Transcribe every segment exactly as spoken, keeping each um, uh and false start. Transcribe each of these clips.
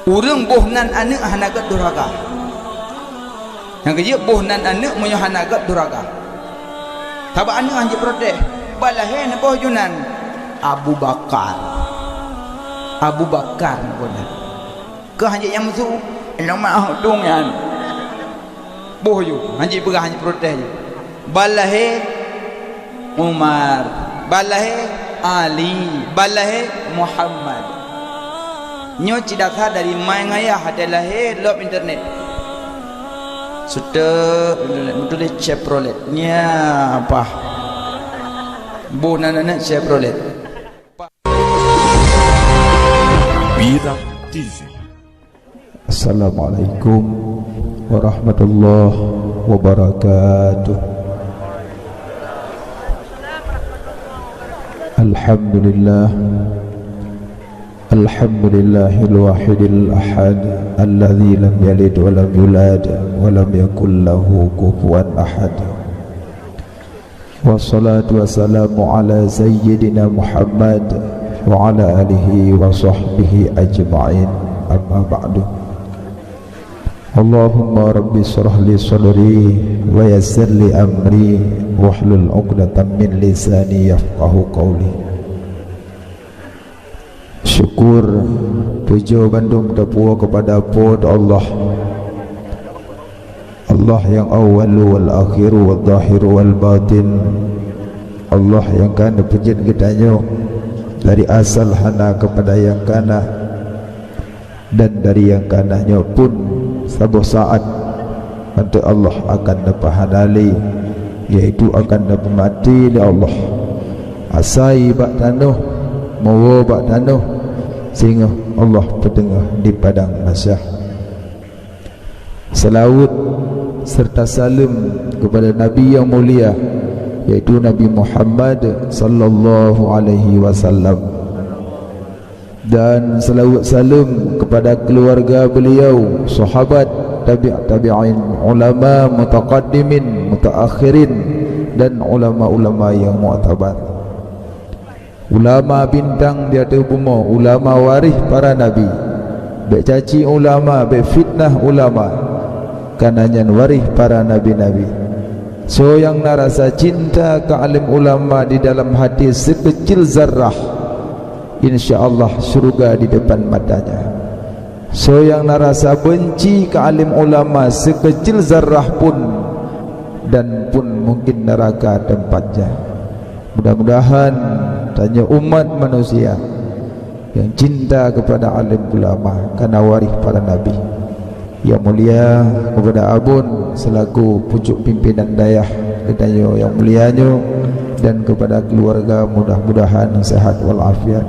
Ureuëng boh nan aneuëk hana gét durhaka. Nyang keujeuet boh nan aneuëk meunyoe hana gét durhaka. Sabab aneuëk hana jiprotes. Bah lahé neuboh ju nan Abu Bakar. Abu Bakar neuboh nan. Keuh hana nyang meusu, inong maah udong nyan. Boh ju, hana jipeugah, hana jiprotes ju. Bah lahé Umar, bah lahé Ali, bah lahé Muhammad. Nyoe cit dasar dari ma ngon ayah, watée lahé lom internet. Seutôt meutuléh Chevrolet. Nyan pah. Boh nan aneuëk Chevrolet. Bira T V. Assalamualaikum warahmatullahi wabarakatuh. Alhamdulillah. Alhamdulillahil wahidil ahad, alladzi lam yalid wa lam yulad, wa lam yakul lahu kufuwan ahad. Wassalatu wassalamu ala sayyidina Muhammad wa ala alihi wa sahbihi ajma'in. Amma ba'du. Allahumma rabbi shrah li sadri wa yassir li amri wahlul 'uqdatam min lisani yafqahu qawli. Syukur, pujoe bandum teupuwoe keupada Po teu Allah. Allah nyang awwalu wal akhiru wal zahiru wal batin. Allah nyang ka neupeujeuet geutanyoe dari asal hana keupada nyang kana. Dan dari nyang ka na nyoe pun saboh saát mantong Allah akan neupeuhana lé, yaitu akan neupeumaté lé Allah. Asai bak tanoh, meuwoe bak tanoh, singoh Allah peuteungoh di padang mahsyar. Seulaweuet serta saleuem keupada Nabi nyang mulia, yaitu Nabi Muhammad sallallahu alaihi wasallam. Dan seulaweuet saleuem keupada keuluwarga beuliau, sahabat, tabi' tabi'in, ulama mutaqaddimin, mutaakhirin, dan ulama-ulama nyang mu'tabar. Ulama bintang di ateueh bumoe, ulama waréh para nabi. Bék caci ulama, bék fitnah ulama, kareuna nyan waréh para nabi-nabi. Soe nyang na rasa cinta keu alim ulama di dalam hati sikeucil zarrah, insya Allah syeuruga di depan matanya. Soe nyang na rasa beunci keu alim ulama sikeucil zarrah pun, dan pun mungkin neuraka tempatnya. Mudah-mudahan tanyoe umat manusia nyang cinta keupada alim ulama, kareuna waréh para nabi. Nyang mulia keupada Abon seulaku pucuk pimpinan dayah geutanyoe nyang mulia nyoe, dan keupada keuluwarga, mudah-mudahan sehat walafiat.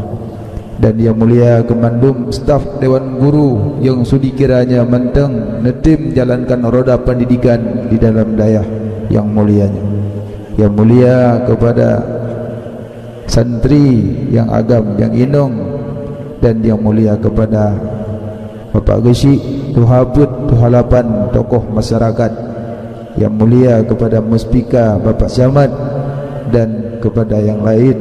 Dan nyang mulia keu mandum staf Dewan Guru nyang sudi kiranya mantong neutem jalankan roda pendidikan di dalam dayah nyang mulia nyoe. Nyang mulia keupada santri nyang agam, nyang inong, dan nyang mulia keupada Bapak Geuchik, Tuha Peuet, Tuha Lapan, tokoh masyarakat, nyang mulia keupada Muspika, Bapak Camat, dan keupada nyang laén,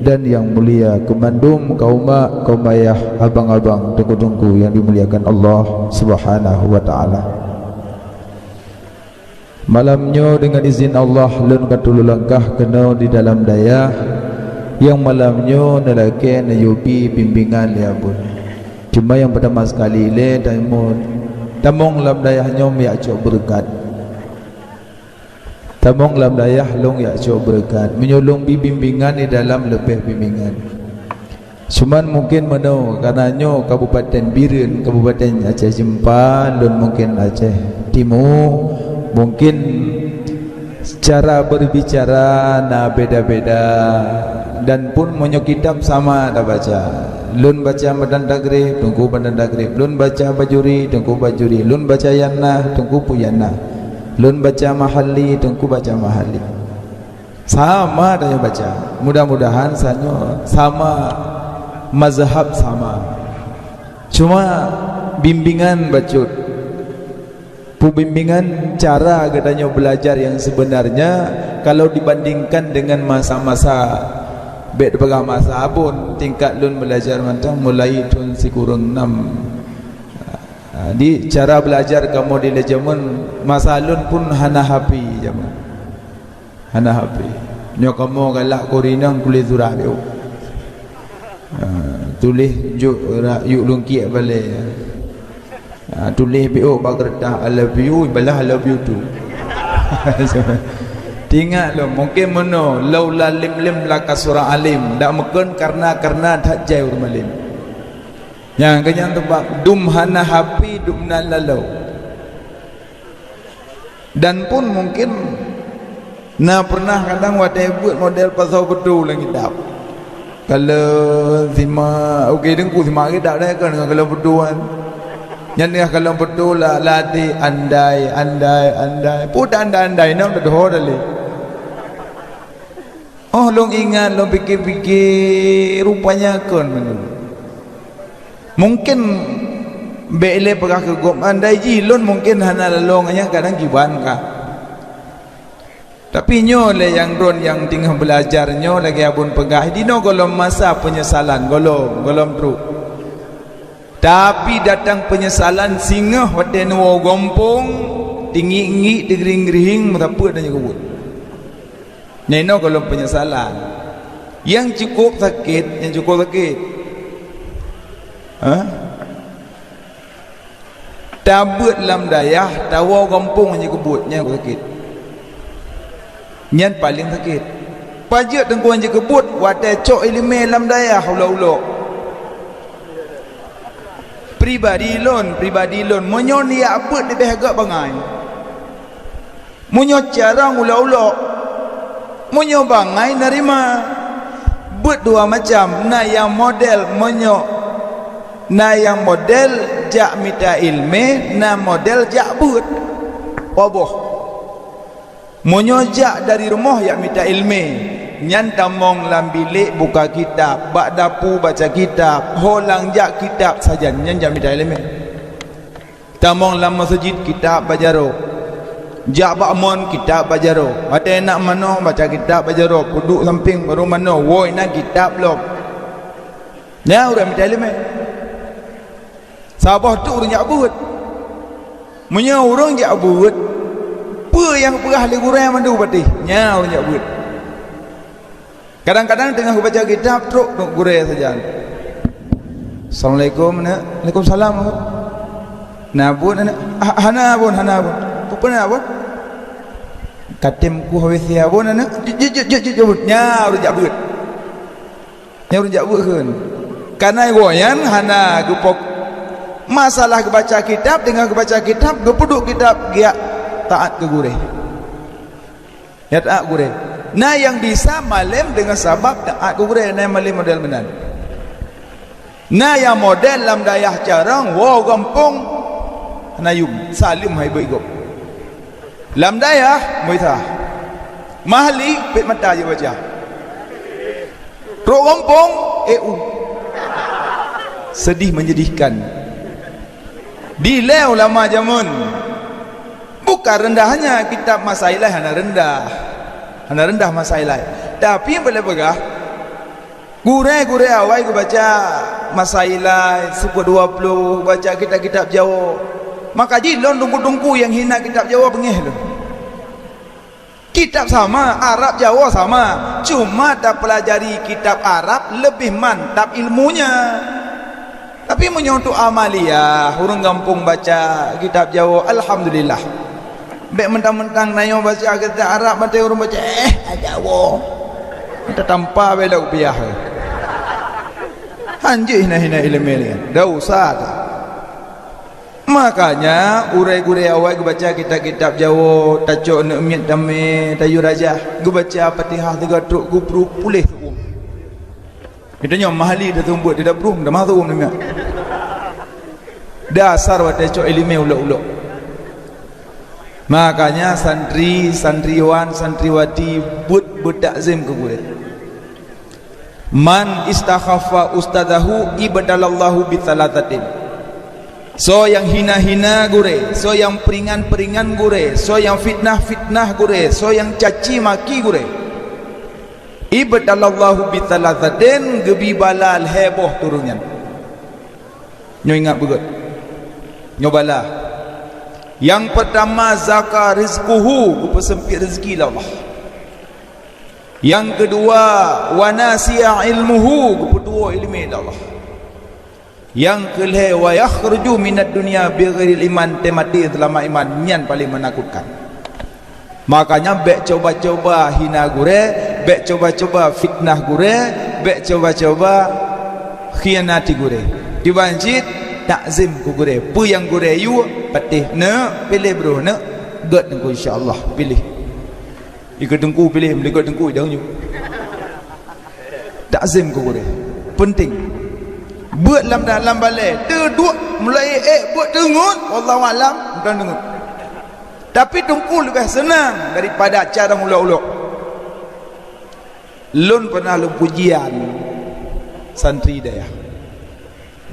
dan nyang mulia keu mandum kaum mak, kaum ayah, abang-abang, teungku-teungku nyang dimuliakan Allah Subhanahu wa Taala. Malam nyoe deungon izin Allah lôn ka tuleueng langkah keunoe di dalam dayah nyang malam nyoe neulakée neuyue bi bimbingan lé Abon. Cuma nyang peurtama sekali lé tamong, tamong lam dayah nyoe jak cok beureukat. Tamong lam dayah lôn jak cok beureukat. Meunyoe lôn bi bimbingan di dalam leubeh bimbingan. Cuman mungkin meunoe, kareuna nyoe Kabupaten Bireuen, Kabupaten Aceh Jeumpa, lôn mungkin Aceh Timu, mungkin cara berbicara na beda-beda, dan pun meunyoe kitab sama tabaca. Lôn baca matan tagrib, teungku matan tagrib. Lôn baca bajuri, teungku bajuri. Lôn baca yanah, teungku pun yanah. Lôn baca mahalli, teungku baca mahalli. Sama tanyoe baca. Mudah-mudahan sanyoe sama mazhab sama. Cuma bimbingan bacut. Peubimbingan cara geutanyoe belajar yang sebenarnya kalau dibandingkan dengan masa-masa, bék tapeugah masa Abon, tingkat lôn belajar mantong mulai thon sikureueng nam Ha, di cara belajar kamoe di lé jameun, masa lôn pun hana H P jameun. Hana H P. Nyoe kamoe galak keu ureueng inong tuléh surat piôh. Ha, tuléh jok ra-, yuk lungkiek balée. Ha, tuléh piôh bak keureutah, "I love you," balah, "I love you too." Tingat lom, mungkin meunoe, "Laula lim lim lakasura alim," dak meukon karna-karna that jai ureueng malém. Nyang keunyan teubak dum hana H P dum na laloe. Dan pun mungkin na pernah kadang watée beuet model pasoe peutu lam kitab. Kalon simak, oke, teungku simak kitab dah kan dengan kalon peutu kan. Nyan tengah kalon peutu lah latih andai, andai, andai. Peue andai-andai nyoe dah doh dah lé. Oh, lôn ingat, lôn pike-pike, rupanya kon meunyoe. Mungkin bék lé peugah keu gob, andai jih lôn mungkin hana laloe ngon nyan kadang kiban kah. Tapi nyoe lé nyang droen nyang teungoh beulajar nyoe lagée Abon peugah, dinoe gohlom masa peunyesalan, gohlom, gohlom trok. Tapi datang peunyesalan singoh watée neuwoe gampông, tingiek-ngiek, teugrieng-grieng, meusapeue dan nyang keubuet. Nyan inoe gohlom peunyesalan. Nyang cukup sakét, nyang cukup sakét. Ha? Tabeuet lam dayah, tawoe gampông nyang keubuet, nyan sakét. Nyan paleng sakét. Pajoh teungku nyang keubuet, watée cok iéleumé lam dayah ulok-ulok. Pribadi lôn, pribadi lôn, meunyoe neujak beuet leubeh gét bangai. Meunyoe carông ulok-ulok, meunyoe bangai neurima. Beuet dua macam, na nyang model meunyoe, na nyang model jak mita iéleumé, na model jak beuet. Dua boh. Meunyoe jak dari rumoh jak mita iéleumé, nyan tamong lam bilék buka kitab, bak dapu baca kitab, ho lam jak kitab sajan, nyan jak mita iéleumé. Tamong lam meuseujid kitab bak jaroe. Jak bak mon kitab bak jaroe. Watée na manoe baca kitab bak jaroe, peuduek sampéng barô manoe, woe na kitab lom. Nyan ureuëng mita iéleumé. Saboh tu ureuëng jak beuet. Meunyoe ureuëng jak beuet, peue nyang peugah lé gurée mandum patéh, nyan ureuëng jak beuet. Kadang-kadang teungoh geubaca kitab, trok, trok gurée sajan. "Assalamualaikum, aneuk." "Waalaikumsalam, Abon." "Na buet, aneuk?" "Ah, hana, Abon, hana, Abon." "Peue na, Abon?" "Katem kueh W C, Abon, aneuk." "Jeuet, jeuet, jeuet, jeuet, jeuet, Abon." Nyan ureuëng jak beuet. Nyan ureuëng jak beuet kheun. Kareuna gobnyan hana geupok-, masalah geubaca kitab, teungoh geubaca kitab, geupeuduek kitab, geujak taát keu gurée. Ya, taát gurée. Na nyang bisa malém deungon sabab taát keu gurée, na nyang malém model meunan. Na nyang model lam dayah carông, woe gampông, hana yum, saleuem hai beuet gob. Lam dayah, muisah. Mahli, pet mata jeuet baca. Trok gampông, E U. Sedih menyedihkan. Dilée ulama jameun. Bukan rendahnya kitab masa ilai hana rendah. Hana rendah masa ilai. Tapi boleh peugah, gurée-gurée awai geubaca masa ilai, seupôt dua ploh, geubaca kitab-kitab Jawoe. Maka jih lôn teungku-teungku nyang hina kitab Jawoe beungéh lôn. Kitab sama, Arab Jawoe sama, cuma tapeulajari kitab Arab leubeh mantap ilmunya. Tapi meunyoe untuk amaliah, ureuëng gampông baca kitab Jawoe, alhamdulillah. Bék mentang-mentang na nyoe baca kitab Arab, maté ureuëng baca, eh, Jawoe. Tatampa bék lom piah. Hanjeuet hina-hina iéleumé lagée nyan. Desya that. Makanya, uroe-uroe awai geubaca kitab-kitab Jawoe, tacok aneuk miet tamé, tayue rajah, geubaca Fatihah sigoe trok gubruh puléh seuuem. Geutanyoe mahali tatumbot tidak bruh, dah masuk aneuk miet. Dasar watée cok iéleumé ulok-ulok. Makanya santri, santriwan, santriwati buet beutakzim keu gurée. "Man istakhaffa ustadzahu ibtalallahu bitsalatsatin." Soe nyang hina-hina gurée, soe nyang peuringan-peuringan gurée, soe nyang fitnah-fitnah gurée, soe nyang caci maki gurée, ibtalallahu bitsalatsatin, geubri bala lhée boh turun nyan. Nyoe ingat beugét. Nyoe bala. Nyang peurtama, zaqa rizquhu, geupeuseumpit rezeki lé Allah. Nyang keudua, wa nasiya ilmuhu, geupeutuwoe iéleumé lé Allah. Nyang keulhée, wa yakhruju minad dunya bighairil iman, teumaté seulama iman, nyan paleng meunakutkan. Makanya bék cuba-cuba hina gurée, bék cuba-cuba fitnah gurée, bék cuba-cuba khianati gurée. Kiban cit takzim keu gurée. Peue nyang gurée yue, patéh neuk, piléh broh neuk, gét neuk insya Allah piléh. Ikeu teungku piléh, meulikot teungku idong nyoe. Takzim keu gurée. Penting. Beuet lam dalam balée, teuduek mulai ék beuet teungeut, wallahu alam, meuteungeut. Tapi teungku leubeh seunang daripada carông ulok-ulok. Lôn pernah lôn pujian santri dayah.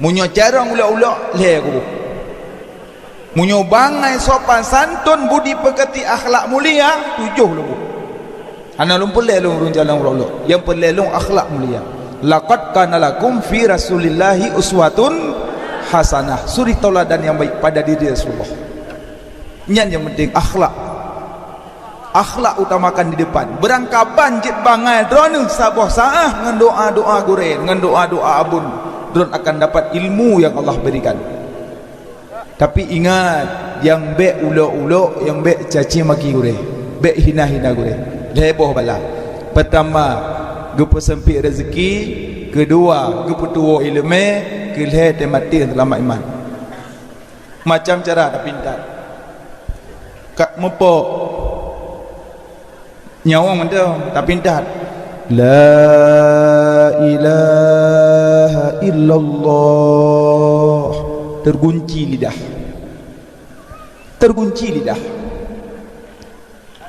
Meunyoe carông ulok-ulok, lhée kubu. Meunyoe bangai sopan santun budi peukeuti akhlak mulia, tujoh lôn bu. Hana lôn peureulée lôn ureuëng carông ulok-ulok. Nyang peureulée lôn akhlak mulia. Laqad kana lakum fi Rasulillahi uswatun hasanah. Suri tauladan nyang baik pada diri Rasulullah. Nyan nyang penting, akhlak. Akhlak utamakan di depan. Beurangkaban jeuet bangai droeneueh saboh saáh ngon doa-doa gurée, ngon doa-doa abon, droen akan dapat ilmu nyang Allah berikan. Tapi ingat, nyang bék ulok-ulok, nyang bék caci maki gurée, bék hina-hina gurée. Lhée boh bala. Peurtama, geupeuseumpit rezeki, keudua, geupeutuwoe iéleumé, keulhée teumaté seulamat iman. Macam cara tapintat. Ka meupok. Nyawöng mantong tapintat. La ilaha illallah. Tergunci lidah. Tergunci lidah.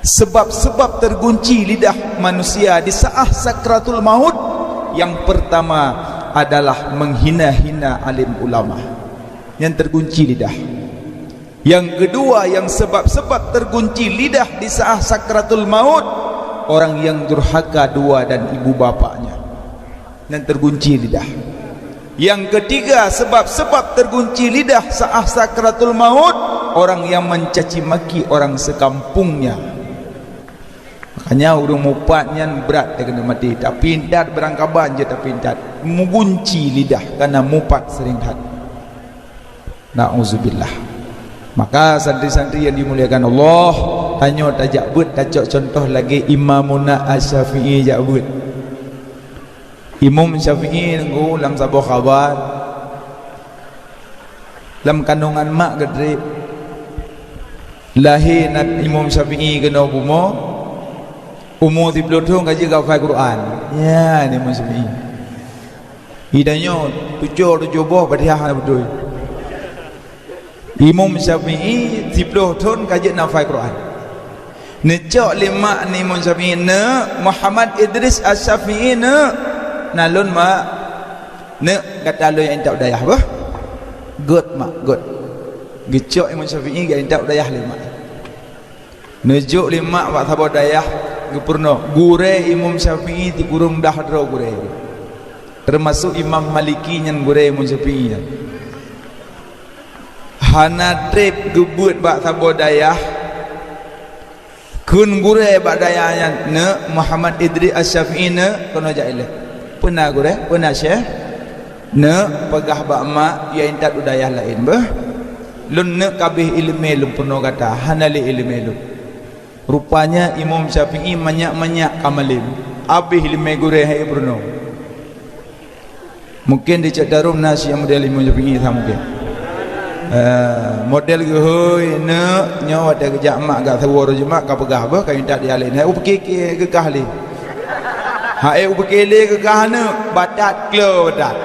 Sebab-sebab tergunci lidah manusia di saat sakratul maut, yang pertama adalah menghina-hina alim ulama. Nyan tergunci lidah. Yang kedua, yang sebab-sebab tergunci lidah di saat sakratul maut, orang yang durhaka dua dan ibu bapaknya. Nyan tergunci lidah. Yang ketiga, sebab-sebab tergunci lidah saat sakratul maut, orang yang mencaci maki orang sekampungnya. Makanya ureuëng mupat nyan brat teuh keuneuk maté. Tapintat beurangkaban jeuet tapintat. Meugunci lidah karena mupat sering that. Na'udzubillah. Maka santri-santri yang dimuliakan Allah, tanyoe tajak beuet tacok contoh lagée Imamuna Asy-Syafi'i jak beuet. Imam Syafi'i nunggu lam saboh khabar, lam kandungan mak geutreb. Lahé na Imam Syafi'i keunoe bumoe, umu siplôh thon ka jeuet geuhafai Quran. Nyan Imam Syafi'i. Idanyoe tujoh tujoh boh Fatihah hana beutôi. Imam Syafi'i siplôh thon ka jeuet na hafai Quran. Neucok lé mak ni Imam Syafi'i, "Neuk, Muhammad Idris Asy-Syafi'i, neuk." "Na lôn, mak." "Neuk, gata lôn jak intat u dayah beuh." "Gét, mak, gét." Geucok Imam Syafi'i jak intat u dayah lé mak. Neujok lé mak bak saboh dayah geupeurunoe, gurée Imam Syafi'i sikureueng blah droe gurée. Teumasok Imam Maliki nyan gurée Imam Syafi'i nyan. Hana treb geubeuet bak saboh dayah, kheun gurée bak dayah nyan, "Neuk, Muhammad Idris Asy-Syafi'i, neuk, keunoe jak ilée." "Peue na gurée? Peue na syekh?" "Neuk, peugah bak mak, ya intat u dayah laén beuh. Lôn neuk ka abéh iéleumé lôn peurunoe gata, hana lé iéleumé lôn." Rupanya Imam Syafi'i manyak-manyak ka malém, abéh iéleumé gurée hai peurunoe. Mungken di Cot Tarom na si model Imam Syafi'i sa mungken. Eh, model geuhôi, neuk, nyoe watée geujak mak gak seuwoe rot Jumat ka peugah beuh, ka intat di alé. Hai upeuke-ke geukah lé. Hai upeuke lé geukah neuk, batat klo batat.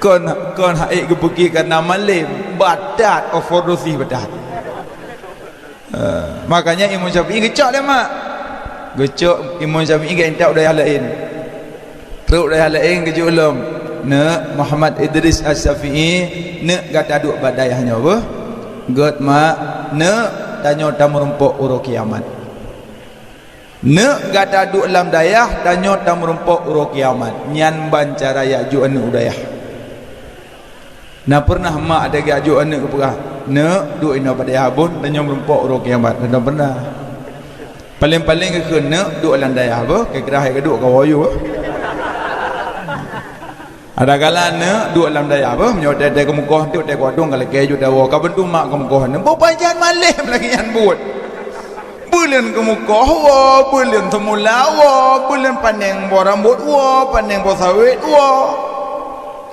Kon, kon hai geupeuke kana malém, batat, overdosis batat. Eh, makanya Imam Syafi'i geucok lé mak. Geucok Imam Syafi'i geuintat u dayah laén. Trok u dayah laén geujok lom. Neuk, Muhammad Idris Asy-Syafi'i, neuk gata duek bak dayah nyoe beuh. Gét mak, neuk tanyoe tameurumpok uroe kiamat. Neuk gata duek lam dayah, tanyoe tameurumpok uroe kiamat. Nyan ban cara Ya'juj aneuk u dayah. Na pernah mak ada geujok aneuk geupeugah, "Neuk, duek inoe bak dayah beuh, tanyoe meurumpok uroe kiamat." Na pernah. Paleng-paleng geukheun, "Neuk, duek lam dayah beuh, kira-kira hai keuduek ka woe yue." Ada kala, "Neuk, duek lam dayah beuh, meunyoe teuntèe keumeukoh teuk, teuntèe kuadong ka lakèe ju dawa, ka bantu mak keumeukoh." Neuk, beupajan malem lagèe nyan buet. Buleuen keumeukoh woe, buleuen seumula woe, buleuen paneng boh rambot woe, paneng boh sawét woe.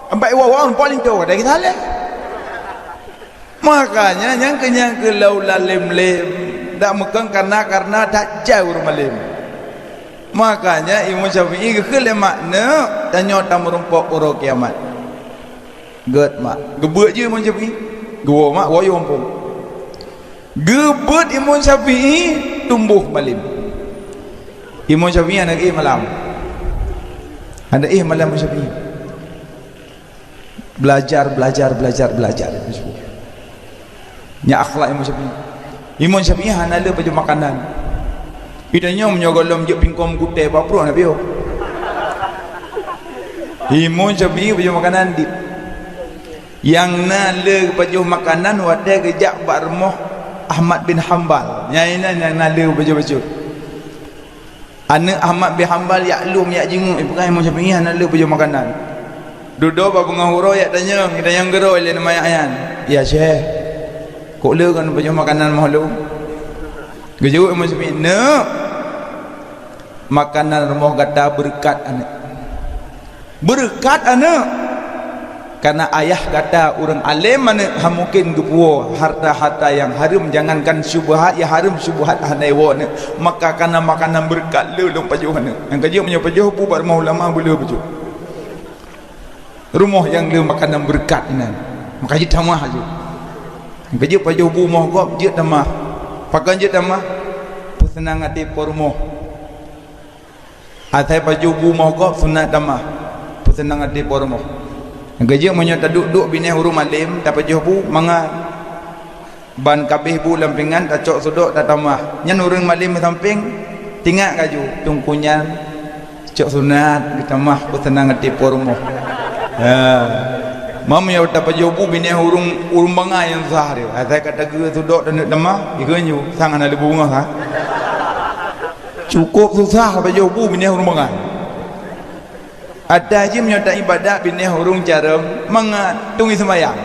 Ampai woe-woe rumpok linto, ada kisah lé. Makanya nyang keu, nyang keu laula lem-lem, dak meukon karena, karena that jai ureueng malem. Makanya Imam Syafi'i geukheun lé mak, "Neuk, tanyoe tameurumpok uroe kiamat." Gèt mak. Geubeuet jih Imam Syafi'i. Geuwoe mak, woe yue gampông. Geubeuet Imam Syafi'i tumboh malem. Imam Syafi'i hana éh malam. Hana éh malam Imam Syafi'i. Belajar, belajar, belajar, belajar. Nyan akhlak Imam Syafi'i. Imam Syafi'i hana le pajoh makanan. Geutanyoe meunyoe gohlom jeuet pingkong gutèe bak pruet na piôh. Imam Syafi'i pajoh makanan di Nyang na le geupajoh makanan watèe geujak bak rumoh Ahmad bin Hambal. Nyan inan nyang na le geupajoh-pajoh. Aneuk Ahmad bin Hambal jak lom, jak jinguk, jipeugah Imam Syafi'i hana le pajoh makanan. Dudoe bak beungoh uroe jak tanyong, geutanyong keudroe lé namiet nyan, "Ya Syekh, kok le kon pajoh makanan moh lom?" Geujaweueb Imam Syafi'i, "Neuk, makanan rumoh gata beureukat, aneuk." Beureukat aneuk. Karena ayah gata ureueng alem aneuk, han mungken geupuwoe harta-harta nyang hareuem, jangankan syubhat, nyang hareuem syubhat hana iwoe aneuk. Maka kana makanan beureukat le lôn pajoh aneuk. Nyang ka jeuet meunyoe pajoh bu bak rumoh ulama, beu le pajoh. Rumoh nyang le makanan beureukat inan. Maka jeuet tamah laju. Nyang ka jeuet pajoh bu moh gob, jeuet tamah. Pakon jeuet tamah? Peuseunang até po rumoh. Asai pajoh bu moh gob sunat tamah, peuseunang até po rumoh. Nyang ka jeuet meunyoe taduek-duek binéh ureueng malem, tapajoh bu, mangat. Ban ka abéh bu lam pingan, tacok sudok, tatamah. Nyan ureueng malem sampéng, tingat laju, teungku nyan cok sunat, geutamah peuseunang até po rumoh. Ha. Meunyoe tapajoh bu binéh ureueng, ureueng bangai nyang sah dia. Asai ka tageue sudok taneuk tamah, ikheun ju, sang hana lé bu beungoh, ha. Cukôp susah pajoh bu binéh ureueng bangai. Adak jih meunyoe ta ibadat binéh ureueng carông, mangat tueng seumayang.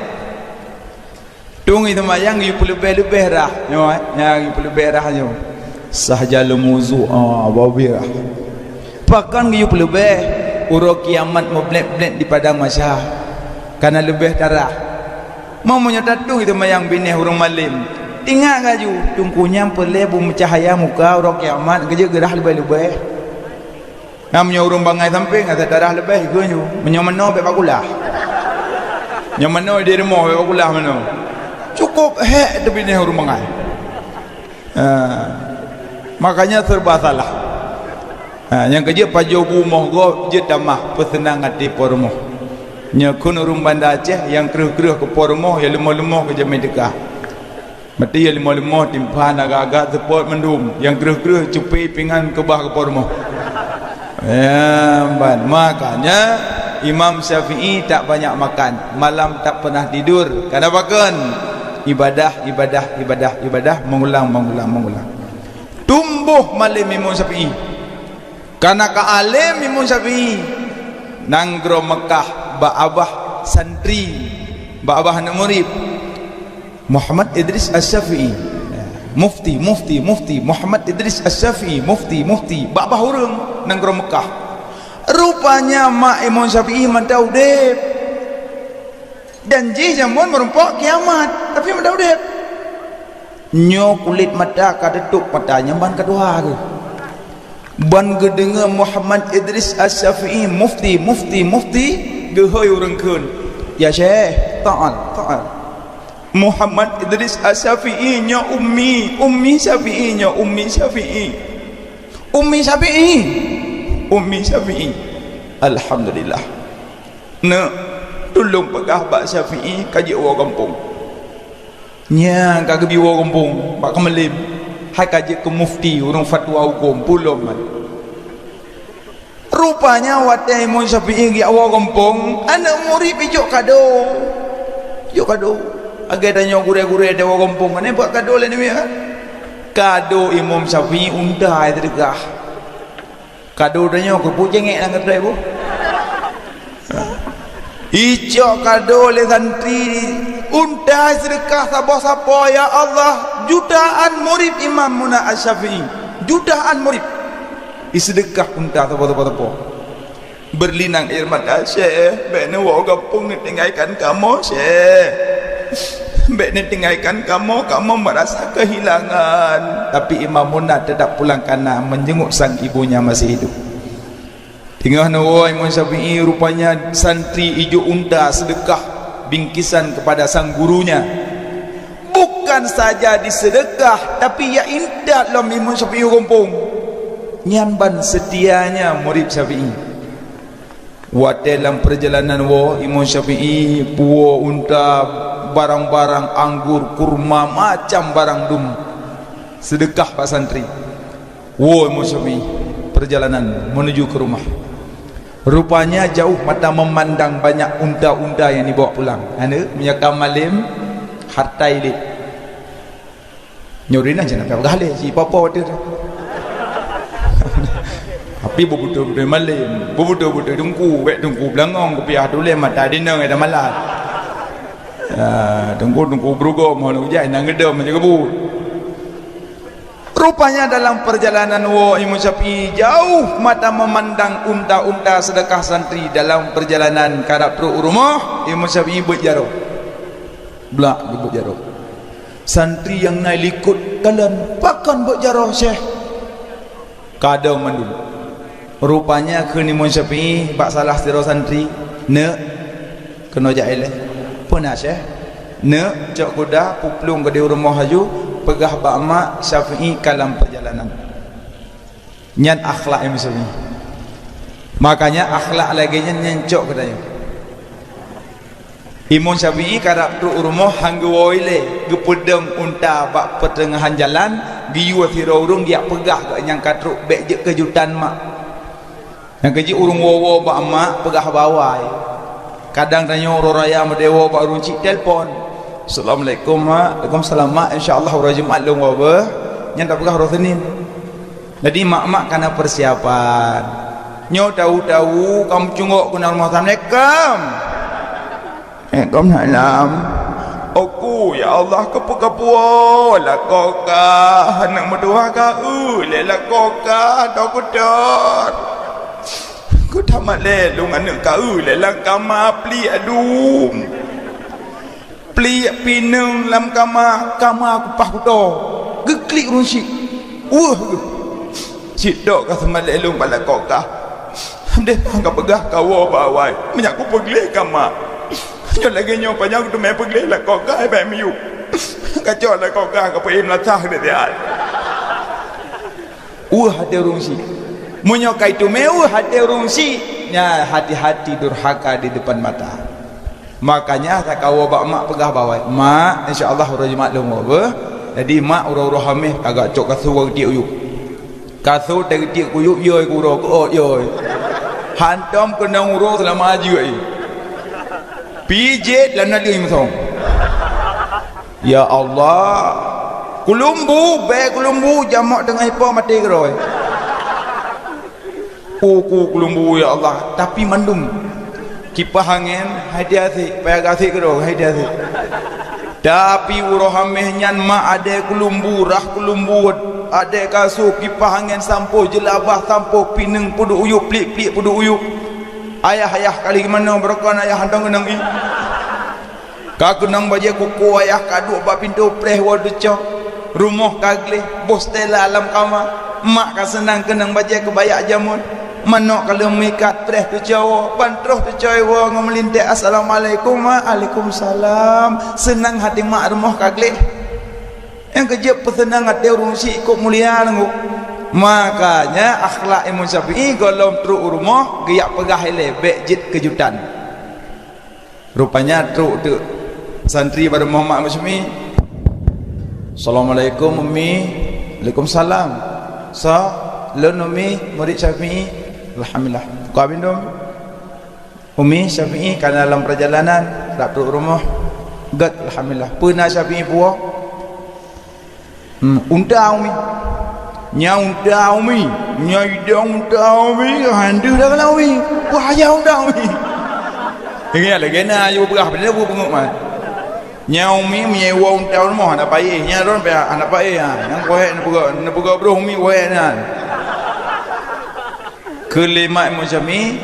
Tueng seumayang geuyue peuleubeh-leubeh rhah. Nyoe, nyan geuyue peuleubeh rhah nyoe. Sah jaleuem wuzu, ah, babah rhah. Pakon geuyue peuleubeh? Uroe kiamat meublét-blét di padang mahsyar. Kana leubeh tarhah. Meunyoe tatueng seumayang binéh ureueng malem, tingat laju, teungku nyan peureulèe beumeucahya muka uroe kiamat, geujeuet geurhah leubeh-leubeh. Nah, meunyoe ureueng bangai sampéng, asai tarhah leubeh, ikheun ju. Meunyoe meunoe, bèk bak kulah. Nyoe meunoe di rumoh, bèk bak kulah meunoe. Cukôp hék teubinéh ureueng bangai. Ha. Makanya serba salah. Ha, nyang ka jeuet pajoh bu moh gob, jeuet tamah peuseunang até po rumoh. Nyoe kheun ureueng Banda Aceh nyang kreueh-kreueh keu po rumoh, nyang leumoh-leumoh keu jamèe teuka. Maté nyang leumoh-leumoh timphan agak-agak seupôt mandum, nyang kreueh-kreueh cupé pingan keubah keu po rumoh. Ya, ban. Makanya Imam Syafi'i tak banyak makan, malam tak pernah tidur. Karena pakon? Ibadah, ibadah, ibadah, ibadah, mengulang, mengulang, mengulang. Tumboh malem Imam Syafi'i. Kana ka alem Imam Syafi'i, nanggroe Meukah bak babah santri, bak babah aneuk murit, Muhammad Idris Asy-Syafi'i. Mufti, mufti, mufti, Muhammad Idris Asy-Syafi'i, mufti, mufti, bak babah ureueng nanggroe Meukah. Rupanya mak Imam Syafi'i mantong udép. Dan jih jameun meurumpok kiamat, tapi mantong udép. Nyoe kulét mata ka teutôp mata, nyan ban ka tuha geuh. Ban geudeungoe Muhammad Idris Asy-Syafi'i mufti, mufti, mufti, geuhôi ureueng kheun, "Ya Syekh, ta'al, ta'al. Muhammad Idris Asy-Syafi'i nyoe ummi, ummi Syafi'i nyoe, ummi Syafi'i. Ummi Syafi'i, ummi Syafi'i." Alhamdulillah. Neuk, tulông peugah bak Syafi'i ka jeuet woe gampông. Nyan ka geubri woe gampông, bak keumalém. Hai ka jeuet keu mufti, ureueng fatwa hukôm, pulom man. Rupanya watèe Imam Syafi'i geujak woe gampông, aneuk murit ijok kado. Kado. Lagèe tanyoe gurèe-gurèe di gampông, kan, buet kado lé namiet, kan? Kado Imam Syafi'i unta seudeukah. Kado tanyoe keupeue céngék lam keutai bu. Icok kado lé santri unta seudeukah saboh sapo, ya Allah, jutaan murid Imam Muna Asy-Syafi'i. Jutaan murid. Iseudeukah unta saboh, saboh, saboh. Berlinang air mata, "Syekh, bèk neuwoe gampông neutinggalkan kamoe, Syekh. Bèk neutinggalkan kamoe, kamoe merasa kehilangan." Tapi Imam Muna tetap pulang karena menjenguk sang ibunya masih hidup. Teungoh neuwoe Imam Syafi'i, rupanya santri ijok unta seudeukah bingkisan kepada sang gurunya. Bukan saja diseudeukah, tapi ya intat lom Imam Syafi'i u gampông. Nyan ban seutianya murid Syafi'i. Watèe lam peurjalanan woe, Imam Syafi'i puwoe unta, barang-barang, anggor, kurma, macam barang dum seudeukah bak santri. Woe Imam Syafi'i, peurjalanan menuju keu rumoh. Rupanya jauh mata memandang banyak unta-unta nyang dibawa pulang. Aneuk, meunyoe ka malém, harta ilét. Nyoe rinah cit na peugah lé, si popo tu. Tapi beubeutôi-beutôi malém, beubeutôi-beutôi teungku, bèk teungku beulangong, kupiah tulèe mata dinong ida malam. Ya, teungku, teungku beurugom, hana ujai, na ngeudom macam kebut. Rupanya dalam perjalanan woe Imam Syafi'i jauh mata memandang unta-unta seudeukah santri. Dalam perjalanan karab trok u rumoh, Imam Syafi'i beuet jaroe. Blak geubeuet jaroe. Santri nyang na likot kalon, "Pakon beuet jaroe, Syekh?" Kadong mandum. Rupanya kheun Imam Syafi'i bak salah sidroe santri, "Neuk, keunoe jak ilèe." "Peue na, Syekh?" "Neuk, cok kuda, peuplueng keudéh u rumoh laju, peugah bak mak Syafi'i ka lam peurjalanan." Nyan akhlak Imam Syafi'i. Makanya akhlak lagèe nyan, nyan cok keu tanyoe. Imam Syafi'i karab trok u rumoh han geuwoe ilèe, geupeudong unta bak peuteungahan jalan, geuyue sidroe ureueng geujak peugah keu nyang ka trok, "Bèk jeuet keujutan, Mak." Nyang keujeuet ureueng woe-woe bak mak peugah bak awai. Kadang tanyoe uroe raya meudèe woe bak ureueng chik, telpon, "Assalamualaikum, Mak." "Waalaikumsalam, Mak. Insya Allah uroe Jumat lôn woe beuh." Nyan tapeugah uroe Senin. Jadi mak-mak kana persiapan. Nyoe tahu-tahu ka meucunggok keunan rumoh, "Assalamualaikum." "Waalaikumsalam." "Oku, ya Allah, keupeue kapuwoe lakoe kah, aneuk meutuha ka eu lé lakoe kah, toh kutot. Kutamat lé lôn aneuk ka eu lé lam kama, pliek adum. Pliek pineung lam kama, kama kupah kuto." Geuklik ureueng chik. Weueh geuh. "Cit dok ka seumalée lôn bak lakoe kah. Deh ka peugah kawoe bak awai, meunyak kupeugleh kama. Nyoe lagée nyoe panyang kuteumé peugleh lakoe kah, bèk miyueb. Kacok lakoe kah ka peuéh meulasah deh siat." Weueh até ureueng chik. Meunyoe ka iteumé weueh até ureueng chik, nyan hati-hati durhaka di depan mata. Makanya takawoe bak mak peugah bak awai, "Mak, insya Allah uroe Jumat lôn woe beuh." Jadi mak uroe-uroe Hameh agak cok kasô ka geutiek u yueb. Kasô teugeutiek u yueb, yoi keu uroe keu ôt, yoi. Hantom keunong uroe seulama jeuet. Pijet lam naleueng musong. Ya Allah. Kulumbu, bèe kulumbu, jamok teungoh ipo maté keudroe. Uku kulumbu, ya Allah, tapi mandum. Kipah angén, hai diasek, payah gasek keudroe, hai diasek. Tapi uroe Hameh nyan mak adé kulumbu, rah kulumbu, adé kasô, kipah angén sampoe, jeulabah sampoe, pineung peuduek u yueb, pliek-pliek peuduek u yueb. Ayah-ayah kali manoe beurokon ayah hantong keunong ié. Ka keunong bajée kuku ayah ka duek bak pintoe preh woe teucok. Rumoh ka gleh, boh stela lam kama. Mak ka seunang keunong bajée keubayak jamon. Manok ka lheueh meuikat preh teucok woe, ban troh teucok woe ngon meulintèe, "Assalamualaikum, Mak." "Waalaikumsalam." Seunang hati mak rumoh ka gleh. Nyang keujeuet peuseunang até ureueng chik kok mulia teungku. Makanya akhlak Imam Syafi'i gohlom trok u rumoh geujak peugah ilée, bèk jeuet keujutan. Rupanya trok teuk santri bak rumoh mak Imam Syafi'i. "Assalamualaikum, Umi." "Waalaikumsalam." "Soe?" "Lôn Umi, murid Syafi'i." "Alhamdulillah." "Ka bindom?" "Umi, Syafi'i ka na lam peurjalanan, rab trok rumoh." Gét, alhamdulillah. Peue na Syafi'i puwoe? Hmm, unta umi. Nyan unta umi. Nyan idong unta umi. Handeuh dah kala umi. Bahaya unta umi. Ingat lagèe na ayu beurah, beuna bu peungeuh man. Nyan umi meunyoe iwoe unta rumoh hana payéh. Nyan ron payah hana payéh, ha. Nyang pohet neupeugah, neupeugah broh umi pohet nyan. Keu lé mak Imam Syafi'i,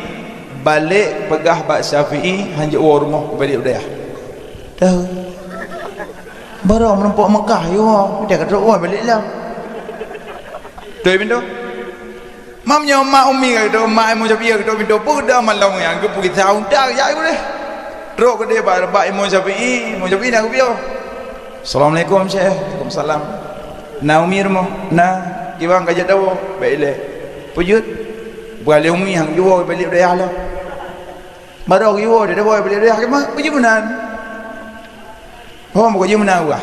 balek peugah bak Syafi'i, hanjeuet woe rumoh, keubalek u dayah. Dah. Barô meurumpok Mekah, yo, dia kata, "Oh, balek lah." Beutôi pintoe? Mam nyoe mak umi ka geutôk, mak Imam Syafi'i ka geutôk pintoe, peue dah malam nyan, geupeugisa unta, jak u deh. Trok keudeh bak, bak Imam Syafi'i, Imam Syafi'i na geupiôh. "Assalamualaikum, Syekh." "Waalaikumsalam." "Na umi rumoh?" "Na." "Kiban ka jeuet tawoe?" "Bèk ilèe." "Peue jeuet?" "Peugah lé umi han jiwoe, balek u dayah lom." "Barô jiwoe, dia woe balek u dayah, kiban peue jeuet meunan?" "Ho, bukan jeuet meunan, bah."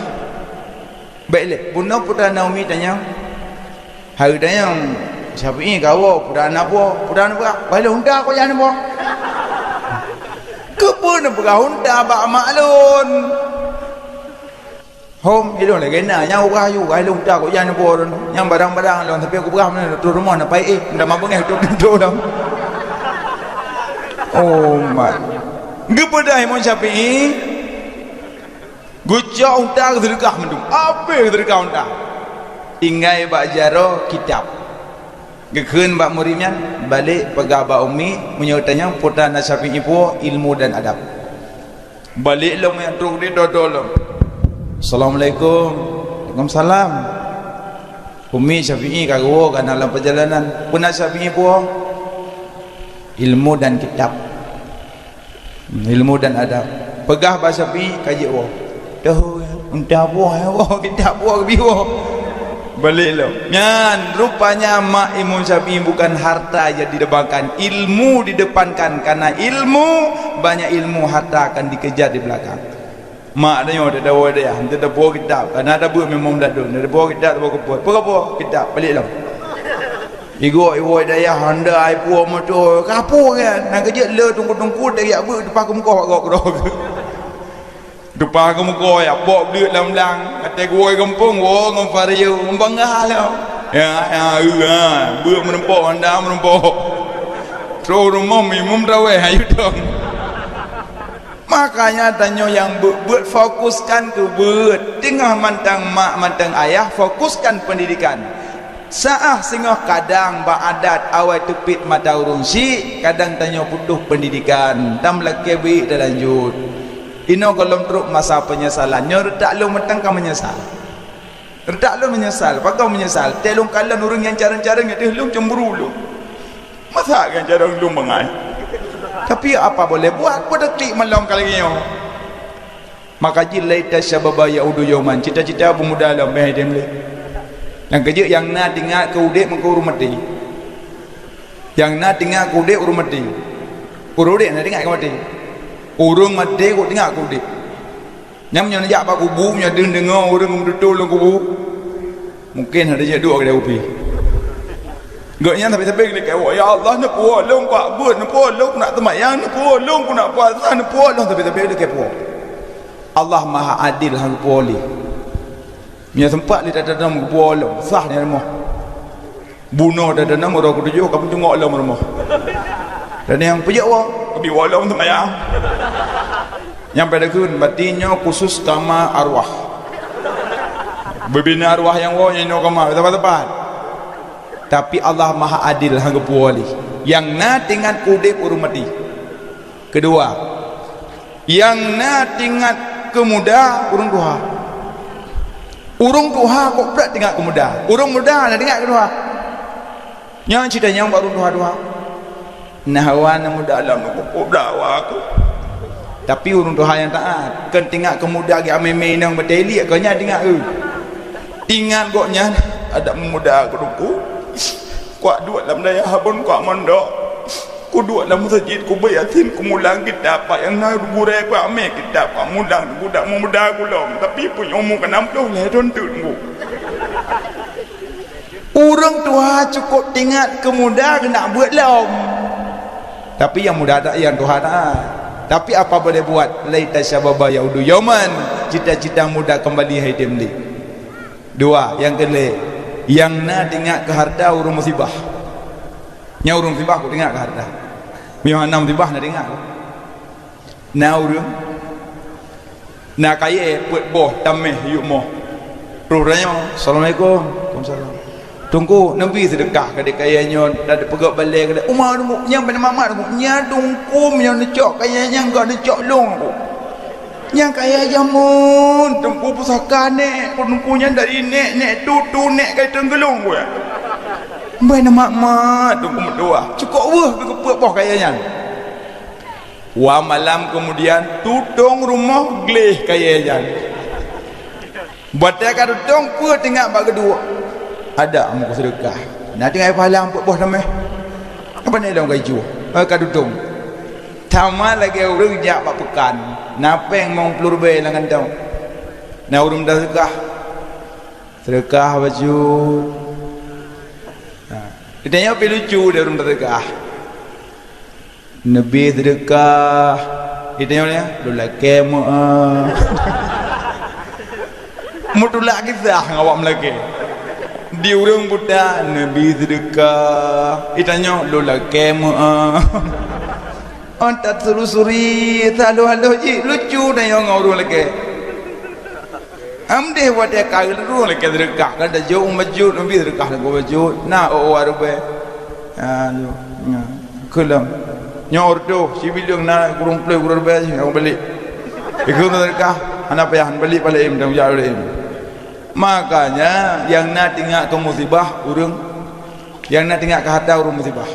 "Bèk ilèe, bunoe peue na umi tanyong." "Hai tanyong, Syafi'i ka woe, peue na puwoe, peue na puwoe?" "Bah lôn unta kok jan puwoe." "Keupeue neupeugah unta bak mak lôn?" "Hom, ilôn lagèe na, nyang uroe ayu, bah lôn unta kok jan puwoe lôn. Nyang barang-barang lôn, tapi aku peugah meunan, trôh rumoh na payéh, nda ma beungèh trôh pintoe lom." Oh, mak. Geupeugah Imam Syafi'i, geucok unta geuseudeukah mandum. Abéh geuseudeukah unta. Tinggai bak jaroe kitab. Geukheun bak murit nyan, "Balek peugah bak umi, meunyoe tanyong peue na Syafi'i puwoe, ilmu dan adab." Balek lom nyang trok di dodo lom. "Assalamualaikum." "Waalaikumsalam." "Umi, Syafi'i ka geuwoe, ka na lam peujalanan. Peue na Syafi'i puwoe?" "Ilmu dan kitab." Ilmu dan adab. Peugah bak Syafi'i ka jeuet woe. Teuh, unta puwoe, woe, kitab puwoe, geubi woe. Balek lom. Nyan, rupanya mak Imam Syafi'i bukan harta yang didambakan, ilmu didepankan. Karena ilmu, banyak ilmu, harta akan dikejar di belakang. Mak tanyoe teudawa dayah, teudawa kitab. Karena ada buet memang meudadun. Teudawa kitab, teudawa keupeue. Peue kitab? Balek lom. Igoe, iwoe dayah, honda, ipuwoe moto, ka puwoe nyan. Nyang keujeuet le teungku-teungku tajak beuet teupah keumeukoh bak gob keudroe. Teupah keumeukoh, jak pok bleuet lam blang. Watèe geuwoe gampông, woe ngon vario, ngon bangga lom. Ya, ya, eu, ha, beuet meurumpok, honda meurumpok. Trôh rumoh, minyeum trawèh, ayu dong. Makanya tanyoe nyang beuet-beuet fokuskan keu beuet. Teungoh mantong mak, mantong ayah, fokuskan pendidikan. Sa'ah singoh kadang bak adat awai teupit mata ureueng syik, kadang tanyoe putôh pendidikan, tam lakèe beuet talanjut. Inoe gohlom trok masa penyesalan. Nyoe reutak lôn mantong ka menyesal. Reutak lôn menyesal, pakon menyesal? Tée lôn kalon ureueng nyang carông-carông nyan deuh lôn cemburu lôn. Masa nyang carông lôn bangai? Tapi apa boleh buat, peue taktik malom ka lagée nyoe. Maka jih laita syababa ya'udu yauman, cita-cita peumuda lom beh dem lé. Nyang keujeuet nyang na teuingat keu udeb meukeu ureueng maté. Nyang na teuingat keu udeb ureueng maté. Ureueng udeb na teuingat keu maté. Ureueng maté kok teuingat keu udeb. Nyan meunyoe neujak bak kubu, meunyoe deuh deungoe ureueng meututoe lam kubu, mungken hana jeuet duek keudeh kupi. Gobnyan sabe-sabe geulakée woe, "Ya Allah, neupuwoe lôn keu beuet, neupuwoe lôn keu nak seumayang, neupuwoe lôn keu nak puasa, neupuwoe lôn," sabe-sabe geulakée puwoe. Allah Maha Adil, han geupuwoe lé. Meunyoe seumpat lé that-that geupuwoe lôn, sah nyan rumoh. Bunoe teudeunang uroe keutujôh ka meuteungoh lom rumoh. Dan nyang peujeuet woe, keubi woe lom seumayang. Nyang pada kheun, batin nyoe khusus kama arwah. Beubina arwah nyang woe nyang inoe kama, tepat-tepat. Tapi Allah Maha Adil, han geupuwoe lé. Nyang na teuingat keu udeb ureueng maté. Keudua, nyang na teuingat keu muda ureueng tuha. Ureueng tuha kok brat teuingat keu muda. Ureueng muda na teuingat keu tuha. Nyan ceurita nyang bak ureueng tuha-tuha. Nah, awak na muda lom kok brat awak. Tapi ureueng tuha nyang taát, kon teuingat keu muda geuamé-mé inong batée liek, kon nyan teuingat, eu. Teuingat gobnyan, adak muda keu teungku. Kuat duek lam dayah Abon, kuat mondok. Kuduek lam meuseujid, kubeuet Yasin, kumulang kitab, bak nyang na gurée kuamé kitab, kuamulang, kudak meumuda kulom, tapi pun umu ka nam ploh lhée thon teuk ngu. Ureueng tuha cukôp teuingat keu muda keunak beuet lom. Tapi nyang muda ta-, nyang tuha taát. Tapi apa boleh buat, laita syababa yaudu yauman, cita-cita muda kembali hai tem deh. Dua, nyang keulhèe, nyang na teuingat keu harta ureuëng musibah. Nyang ureuëng musibah kok teuingat keu harta. Meunyoe hana musibah na teuingat. Na ureuëng na kayèe peuet boh tamèh yue moh. Troh tanyoe, "Assalamualaikum." "Waalaikumsalam." "Teungku, neubi seudeukah keu adék kayèe nyoe, dan peugöt balèe keu uma teungku, nyang bak mamat teungku, nyang teungku nyang neucok kayèe nyang ka neucok lôn teungku. Nyang kayèe jameun teungku, pusaka nèk, teungku nyan dari nèk, nèk tutu nèk kai teunggeulong ku ya. Bak mamat teungku meutuah, cukôp weueh keu peuet boh kayèe nyan." Dua malam kemudian, tutong rumoh gleh kayèe nyan. Watèe ka tutong, peue teuingat bak geuduek? Ada meuko seudeukah. Na tinggai pahala peuet boh tamèh. Apa ni lom gaji? Eh, ka tutong. Sama lagèe ureuëng jak bak peukan. Na péng limong ploh ribèe lam kantong. Na ureuëng mita seudeukah. Seudeukah baju. Ha. Ditanya pi lucu deh ureuëng mita seudeukah. Neubi seudeukah. Ditanyong nyan, "Lôn lakèe meu'ah." Meutulak kisah ngon awak meulakèe. Di ureuëng buta, "Neubi seudeukah." Ditanyong, "Lôn lakèe meu'ah." Ôn that suri-suri, that haloh-haloh jih, lucu tanyong ngon ureuëng lakèe. Am deh watèe ka ureuëng lakèe seudeukah, kan tajok u masjid, neubi seudeukah lam masjid. Na, oh, oh, ribèe. Ha, nyoe. Nyoe. Keulam. Nyoe reutôh, sibileung na kureueng ploh, kureueng ribèe, nyang balek. Ikheun seudeukah, hana payah, balek, balek, im, dan ujak balek, im. Makanya, nyang na teuingat keu musibah ureuëng, nyang na teuingat keu harta ureuëng musibah.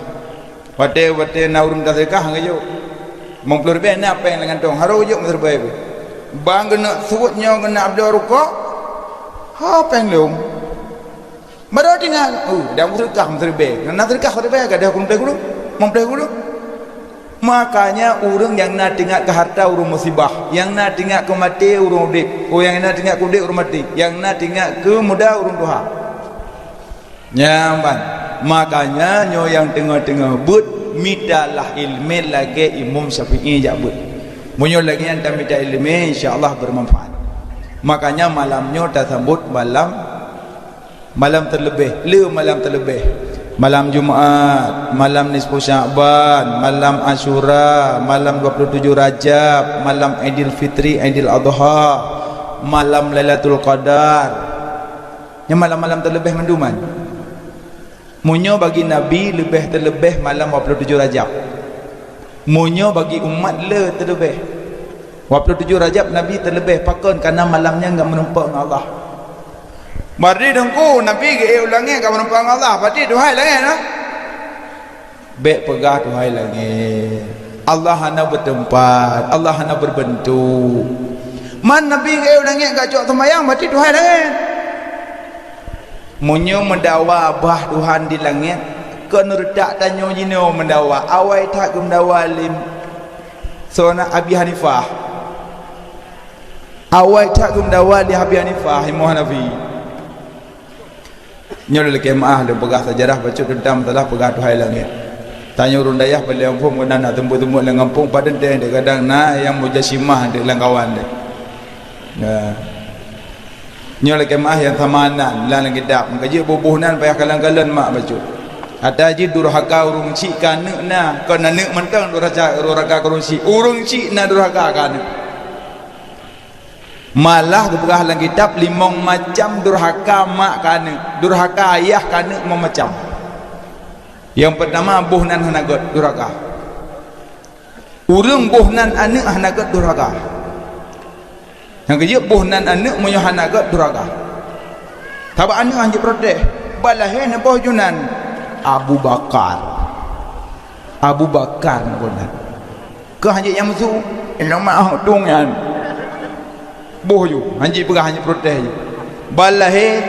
Watèe, watèe na ureuëng mita seudeukah, han geujok. Limong ploh ribèe na péng lam kantong, harôh geujok meuseuribèe pih. Ban geuneuk suet nyoe geuneuk bloe rukok, ha péng lom. Baru teuingat, oh, dak meuseudekah meuseuribèe. Nyang na seudekah seuribèe, gadôh keu meuplôh gulong, meuplôh gulong. Makanya ureuëng nyang na teuingat keu harta ureuëng musibah, nyang na teuingat keu maté ureuëng udép, oh, nyang na teuingat keu udép ureuëng maté, nyang na teuingat keu muda ureuëng tuha. Nyan ban. Makanya nyoe nyang teungoh-teungoh beuet, mitalah iéleumé lagèe Imam Syafi'i jak beuet. Meunyoe lagèe nyan tamita iéleumé, insya Allah bermanfaat. Makanya malam nyoe tasambot malam, malam teuleubèh, le malam teuleubèh. Malam Jumat, malam nisfu Sya'ban, malam Asyura, malam dua puluh tujuh Rajab, malam Aidil Fitri, Aidil Adha, malam Lailatul Qadar. Nyan malam-malam teuleubèh mandum nyan. Meunyoe bagi Nabi leubèh teuleubèh malam dua puluh tujuh Rajab. Meunyoe bagi umat le teuleubèh. Dua puluh tujuh Rajab Nabi teuleubèh pakon, karena malam nyan geumeureumpok ngon Allah. Bari Teungku, Nabi geuék u langèt geumeureumpok ngon Allah, berarti Tuhan langèt, nah? Bèk peugah Tuhan langèt. Allah hana beuteumpat, Allah hana beubentuk. Man Nabi geuék u langèt geucok seumayang, berarti Tuhan langèt. Meunyoe meudawa bah Tuhan di langèt, kon reutak tanyoe jinoe meudawa, awai that geumeudawa lé soe na Abi Hanifah. Awai that geumeudawa lé Abi Hanifah, Imam Hanafi. Nyoe lé lakèe meu'ah lôn peugah sejarah bacut teuntang masalah peugah Tuhan langèt. Tanyoe ureuëng dayah paleng muphom keunan na teumbok-teumbok lam gampông, padub teuh kadang na nyang mujasimah teuh lam kawan teuh. Nah. Nyoe lakèe meu'ah nyang sama nan lam kitab. Meukaji boh-boh nan payah kalon-kalon mak bacut. Ata jih durhaka ureuëng chik keu aneuk na, kon aneuk mantong durhaka, durhaka keu ureuëng chik. Ureuëng chik na durhaka keu aneuk. Malah geupeugah lam kitab limong macam durhaka mak keu aneuk, durhaka ayah keu aneuk limong macam. Nyang peutama boh nan hana gèt durhaka. Ureuëng boh nan aneuk hana gèt durhaka. Nyang keujeuet boh nan aneuk meunyoe hana gèt durhaka. Sabab aneuk han jiprotes, bak lahé neuboh ju nan Abu Bakar. Abu Bakar neuboh nan. Keu han jeuet nyang meusu, inong mak dong nyan. Boh ju, han jipeugah, han jiprotes ju. Bak lahé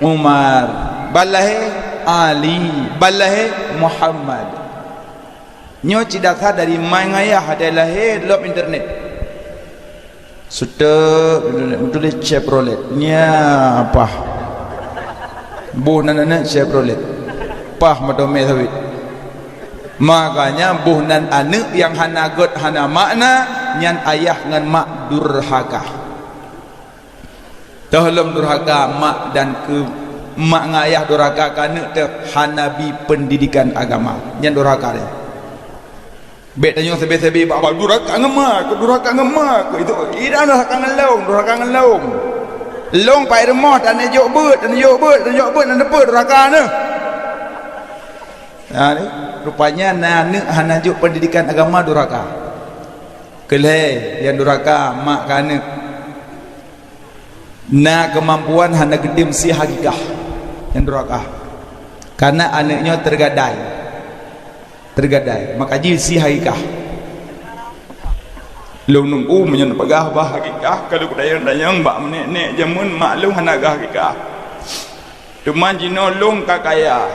Umar, bak lahé Ali, bak lahé Muhammad. Nyoe cit dasar dari mai ngayah watèe lahé lom internet. Seutôt meutuléh Chevrolet. Nya pah. Boh nan aneuk Chevrolet. Pah moto mè sawit. Makanya boh nan aneuk nyang hana gét, hana makna, nyan ayah ngon mak durhaka. Toh lom durhaka mak dan keu mak ngon ayah durhaka keu aneuk teuh hana bi pendidikan agama. Nyan durhaka dia. Bék tanyoe sabe-sabe bak-bak durhaka ngon mak, durhaka ngon mak. Itu, idan durhaka ngon lôn, durhaka ngon lôn. Lôn pai rumoh, tan jok beuet, tan jok beuet, tan jok beuet, tan teupeu durhaka neuh. Ha, ni, rupanya na aneuk hana jok pendidikan agama durhaka. Keulhèe nyang durhaka mak keu aneuk. Na keumampuan hana geutem sie hakikah nyang durhaka. Karena aneuk nyoe teugadai. Teugadai. Maka jih sie hakikah. Lôn nunggu meunyoe peugah bah hakikah, ka lôn tanyong-tanyong bak nek-nek jameun mak lôn hana gah hakikah. Teuma jinoe lôn ka kaya,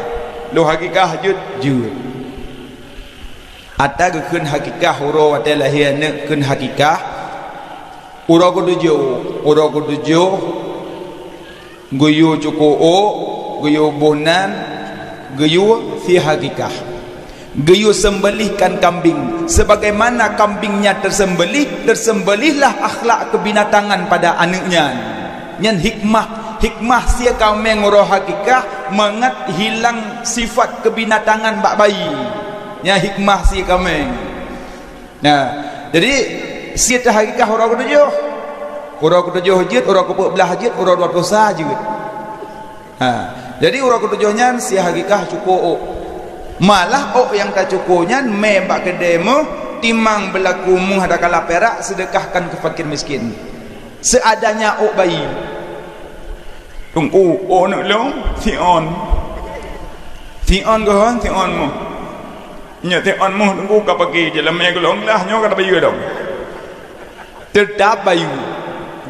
lôn hakikah jeuet, jeuet. Ata geukheun hakikah uroe watèe lahé aneuk kheun hakikah, uroe keutujôh, uroe keutujôh, geuyue cuko ôk, geuyue boh nan, geuyue sie hakikah. Geuyue sembelihkan kambing. Sebagaimana kambingnya tersembelih, tersembelihlah akhlak kebinatangan pada aneuk nyan. Nyan hikmah, hikmah sie kaméng uroe hakikah mangat hilang sifat kebinatangan bak bayi. Nyan hikmah sie kaméng. Nah, jadi sie teuhakikah uroe keutujôh. Uroe keutujôh jeuet, uroe keupeuet blah jeuet, uroe dua ploh sa jeuet. Ha, jadi uroe keutujôh nyan sie hakikah cuko ôk. Malah ôk nyang tacuko nyan mé bak keudè meuh, timang beulaku meuh adakala pirak, seudeukahkan keu fakir miskin. Seadanya ôk bayi. Teungku, ôk aneuk lôn, siôn. Siôn geuhon, siôn meuh. Nyoe siôn meuh teungku ka pagi, jeulamé gohlom glah nyoe ka tabayeue dong. Teutap bayeue.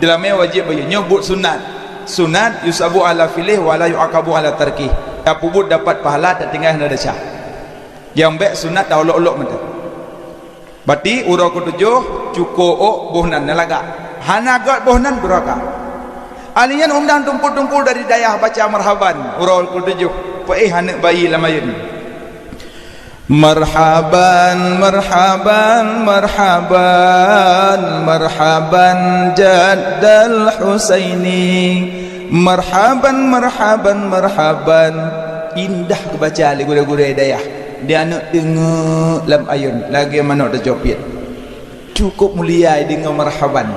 Jeulamé wajéb bayeue. Nyoe buet sunat. Sunat yusabu ala filih wala yu'aqabu ala tarkih. Tapeubuet dapat pahala, tatinggai hana desya. Nyang bèk sunat taolok-olok mantong. Bati uroe keutujôh cuko ôk boh nan lagak. Hana gét boh nan durhaka. Alèh nyan undang teungku-teungku dari dayah baca marhaban uroe keutujôh peuéh aneuk bayi lam ayôn. Marhaban, marhaban, marhaban, marhaban jaddal Husaini. Marhaban, marhaban, marhaban. Indah geubaca lé gurèe-gurèe dayah. Di aneuk teungeuk lam ayôn lagèe manok teucopiet. Cukup mulia ideungoe marhaban.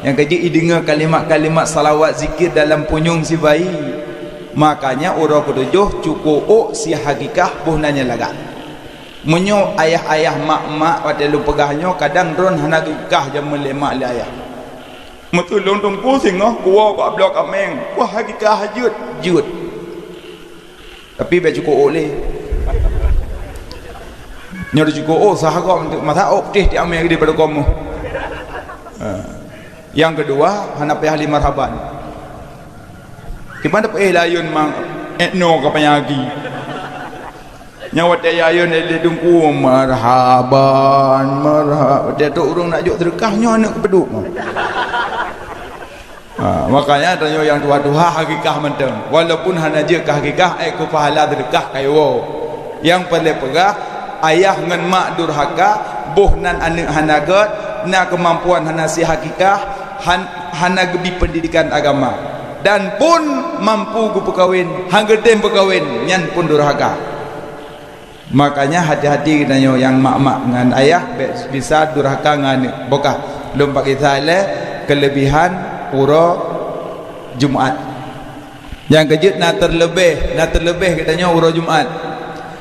Nyang keujeuet ideungoe kalimat-kalimat salawat zikir dalam punyueng sibayi. Makanya uroe keutujôh cuko ôk sie hakikah boh nan nyang lagak. Meunyoe ayah-ayah, mak-mak watèe lôn peugah nyoe kadang droen hana geukah jameun lé mak lé ayah. Meutulông teungku singoh kuwoe bak bloe kaméng, wah hakikah jeuet, jeuet. Tapi bèk cuko ôk lé. Nyoe teucuko ôk sah gob masa ôk teh tiamé di pada komoh. Ha. Nyang keudua hana payah lé marhaban. Kiban peuéh layôn mang etno ka panyagi. Nyoe watèe layôn lé teungku marhaban, marhaban. Watèe tu ureueng nak jok seudeukah nyoe aneuk keupeuduek. Ha, makanya tanyoe nyang tuha-tuha hakikah mantong. Walaupun hana jeuet keu hakikah, eh, keu pahala seudeukah kayoe. Nyang peureulèe peugah, ayah ngon mak durhaka, boh nan aneuk hana gét, na keumampuan hana sie hakikah, han-, hana geubi pendidikan agama. Dan pun mampu geupeukawen, han geutem peukawen, nyan pun durhaka. Makanya hati-hati geutanyoe nyang mak-mak ngon ayah bèk bisa durhaka ngon aneuk. Bukah lôn bak kisah ilèe keuleubihan uroe Jumat. Nyang keujeuet na teuleubeh, na teuleubeh geutanyoe uroe Jumat.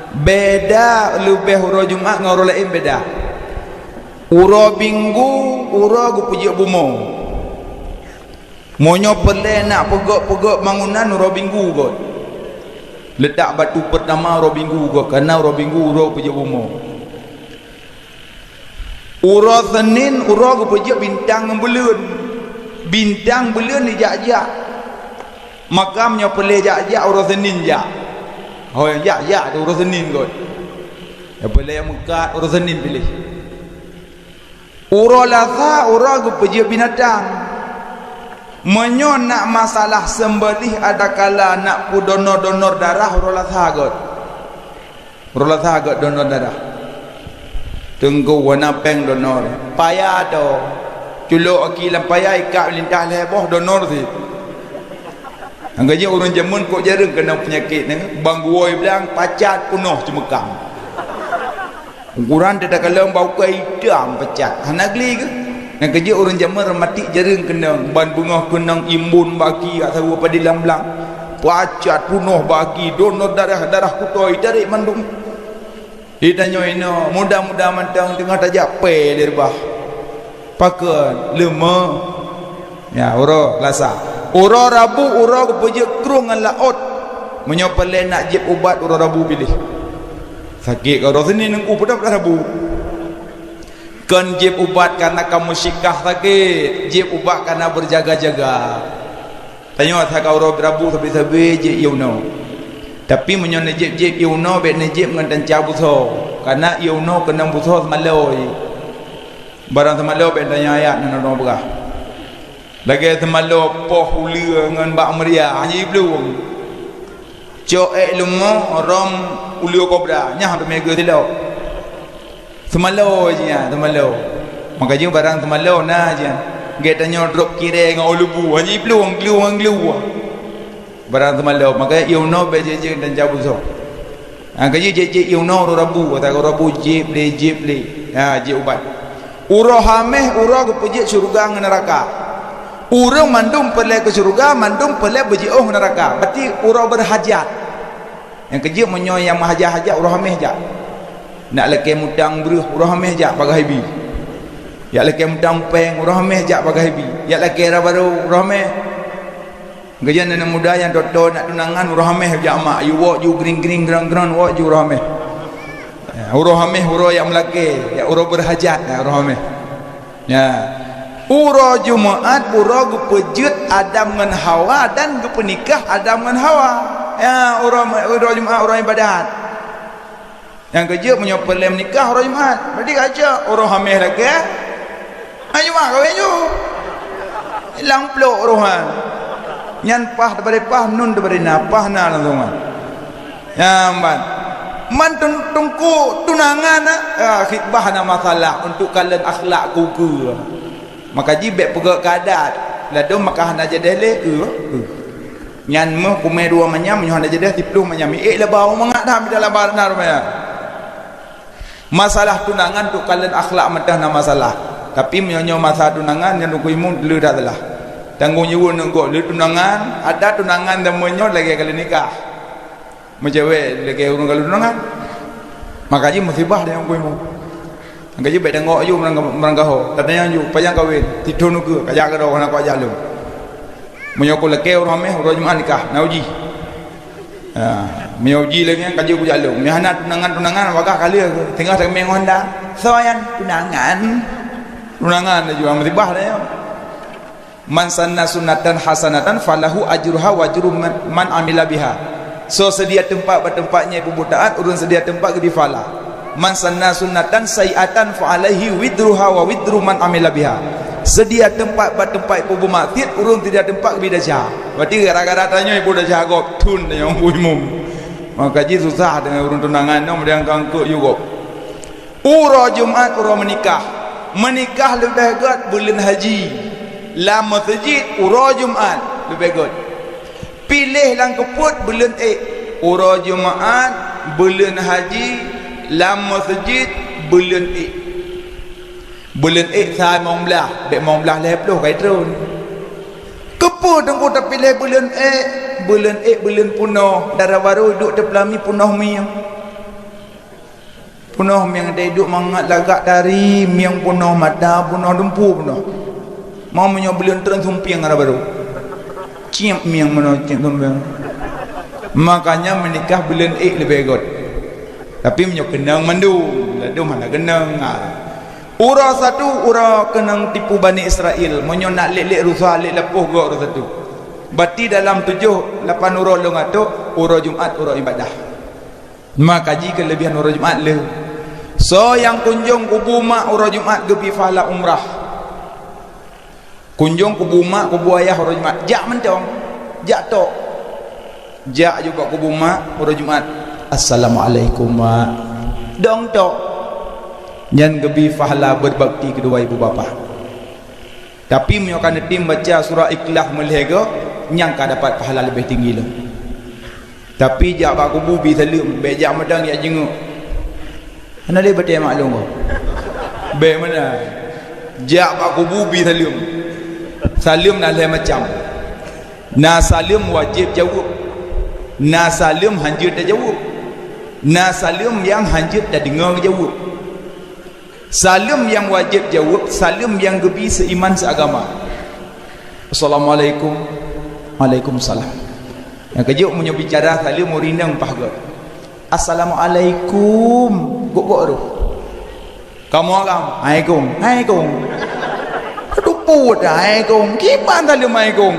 Beda leubeh uroe Jumat ngon uroe laén beda. Uroe Minggu uroe geupeujeuet bumoe. Meunyoe peureulèe nak peugöt-peugöt bangunan uroe Minggu göt. Leutak batu peurtama uroe Minggu göt, kareuna uroe Minggu uroe peujeuet bumoe. Uroe Senin uroe geupeujeuet bintang ngon buleuen. Bintang buleuen jijak-jak. Maka meunyoe peureulèe jak-jak uroe Senin jak. Ho nyang jak-jak tu uroe Senin göt. Nyang peureulèe meukat uroe Senin piléh. Uroe Lasa uroe geupeujeuet binatang. Meunyoe nak masalah seumbeulih adakala nak peudonor-donor darah uroe Lasa göt. Uroe Lasa göt donor darah. Teungku, hana péng donor. Paya to. Culok aki lam paya, ikab lintah lhèe boh, donor sit. Nyang ka jeuet ureueng jameun kok jareueng keunong peunyakét nyan, ban guwoe blang pacat peunoh ceumeukam. Ukuran teuh takalon bak ukai itam pacat, hana gli keuh. Nyang ka jeuet ureueng jameun reumatik jareueng keunong, ban beungoh keunong imbon bak aki, jak saweue padé lam blang. Pacat peunoh bak aki, donor darah, darah kutôi, tarek mandum. Di tanyoe inoe, muda-muda mantong teungoh tajak pèe lé reubah. Pakon? Leumah. Ya, uroe Selasa. Uroe Rabu, uroe geupeujeuet krueng ngon laôt. Meunyoe peureulèe nak jieb ubat uroe Rabu piléh. Sakét ka uroe Senin, Teungku, peue dah Rabu. Kon jieb ubat karena kamoe sikah sakét, jieb ubat karena berjaga-jaga. Tanyoe asai ka uroe Rabu sabe-sabe jieb ié unoe. Tapi meunyoe neujieb-jieb ié unoe, bèk neujieb ngon tanca busoe, karena ié unoe keunong busoe seumalô. Barang seumalô bèk tanyoe ayat ngon droe beurah. Lagèe seumalô poh uleue ngon bak meuria, hana jiplueng. Cok èk leumo, rhom uleue kobra, nyan teumèe geuh silop. Seumalô jih nyan, seumalô. Maka jih barang seumalô na jih nyan. Gèt tanyoe drob kirèe ngon u leubu, hana jiplueng, glue ngon glue. Barang seumalô, maka ié unoe bèk jieb-jieb tanca busoe. Ha, ka jih jieb-jieb ié unoe uroe Rabu, ata uroe Rabu jieb lé, jieb lé. Ha, jieb ubat. Uroe Hamèh, uroe geupeujeuet syeuruga ngon neuraka. Ureueng mandum peureulèe keu syeuruga, mandum peureulèe beujiôh neuraka. Berarti uroe beurhajat. Nyang keujeuet meunyoe nyang meuhajat-hajat uroe Hamèh jak. Nak lakèe mutang breueh uroe Hamèh jak bagaih bi. Jak lakèe mutang pèng uroe Hamèh jak bagaih bi. Jak lakèe raba barô uroe Hamèh. Keujeuet aneuk muda nyang toe-toe nak tunangan uroe Hamèh jak mak, yue woe ju gring-gring grang-grang woe ju uroe Hamèh. Ya, uroe Hamèh uroe nyang meulakèe, ya, uroe beurhajat, ya, uroe Hamèh. Ya. Uroe Jumat uroe geupeujeuet Adam ngon Hawa dan geupeunikah Adam ngon Hawa. Ya, uroe, uroe Jumat uroe ibadat. Nyang keujeuet meunyoe peureulèe meunikah uroe Jumat, berarti ka cok uroe Hamèh lakèe. Hai Jumat kawén ju. Lam plôk uroe nyan. Nyan paih teubari paih, nun teubari na, paih na langsung nyan. Nyan ban. Man tun-, teungku tunangan, ah, khitbah na masalah untuk kalon akhlak keu ukeue. Maka jih bèk peugöt keu adat. Ladôm maka hana jadèh lé, eu, eu. Nyan meuh kumè dua manyam, meunyoe hana jadèh siplôh manyam. Ék laba mangat dah, mita laba na rupanya. Masalah tunangan tu kalon akhlak mantong na masalah. Tapi meunyoe nyoe masa tunangan nyan rukui mum le dah salah. Tanggong jaweueb neugok le tunangan, ada tunangan dan meunyoe lagèe kalon nikah. Meucewek lagèe ureueng galak tunangan. Maka jih musibah di nyang kuimu. Maka jih bèk tangok aju meurang, meurang gaho. Tatanyong aju, pajan kawén, sithôn ukeue, kajak keudroe hana kuajak lôn. Meunyoe ku lakèe uroe Hamèh, uroe Jumat nikah, na uji. Ha, meunyoe uji lagèe nyan, ka jeuet kujak lôn. Meunyoe hana tunangan-tunangan, bagah ka lheueh, singoh teumé ngon Honda. Soe nyan tunangan. Tunangan laju, musibah dah nyoe. Man sanna sunnatan hasanatan falahu ajruha wa ajru man, man amila biha. Soe seudia teumpat bak teumpat nyang peubuet taat, ureueng seudia teumpat geubri pahala. Man sanna sunnatan sayyi'atan fa alaihi wizruha wa wizru man amila biha. Seudia teumpat bak teumpat peubuet maksiat, ureueng seudia teumpat geubri desya. Berarti gara-gara tanyoe peubuet desya gob thôn tanyoe imum. Maka jih susah deungon ureueng tunangan nyoe, meudang kangkok yue gob. Uroe Jumat uroe meunikah. Meunikah leubeh gèt buleuen haji. Lam meuseujid uroe Jumat leubeh gèt. Piléh lam keupeuet buleuen ék. Uroe Jumat, buleuen haji, lam meuseujid buleuen ék. Buleuen ék sa mong blaih, bèk mong blaih lhèe ploh ka jitron. Keupeue teungku tapiléh buleuen ék? Buleuen ék buleuen peunoh, dara barô duek teupeulami peunoh mieng. Peunoh mieng dai duek mangat lagak tari, mieng peunoh mata, peunoh dumpu peunoh. Mau meunyoe buleuen treun sumpieng hana barô. Ciep mieng meunoe ciep sumpieng. Makanya meunikah buleuen ék leubeh gèt. Tapi meunyoe keunong mandum, ladôm hana keunong. Ha. Uroe satu uroe keunong tipu Bani Israel. Meunyoe nak lét-lét rusa, lét lapoh gèt uroe satu. Berarti dalam tujoh lapan uroe lôn atô, uroe Jumat uroe ibadah. Maka jih keulebihan uroe Jumat lé. Soe nyang kunjong kubu mak uroe Jumat geubri pahala umrah. Kunjong kubu mak, kubu ayah uroe Jumat. Jak mantong. Jak tok. Jak ju bak kubu mak uroe Jumat. "Assalamualaikum, Mak." Dong tok. Nyan geubi pahala beubakti keu dua ibu bapak. Tapi meunyoe ka neutem baca surah Ikhlas meulhèe goe, nyan ka dapat pahala leubeh tinggi lom. Tapi jak bak kubu bi saleuem, bèk jak meudang jak jinguk. Hana lé batèe maklum goe. Bèk meunan. Jak bak kubu bi saleuem. Saleuem na lhèe macam. Na saleuem wajéb jaweueb. Na saleuem hanjeuet tajaweueb. Na saleuem nyang hanjeuet tadeungoe geujaweueb. Saleuem nyang wajéb jaweueb, saleuem nyang geubi seuiman seuagama. "Assalamualaikum." "Waalaikumsalam." Nyang keujeuet meunyoe bicara saleuem ureueng inong paih göt. "Assalamualaikum." Gok-gok roh. Kamoe agam, "Alaikum." "Alaikum." Tupot, "Alaikum." Kiban saleuem "Alaikum."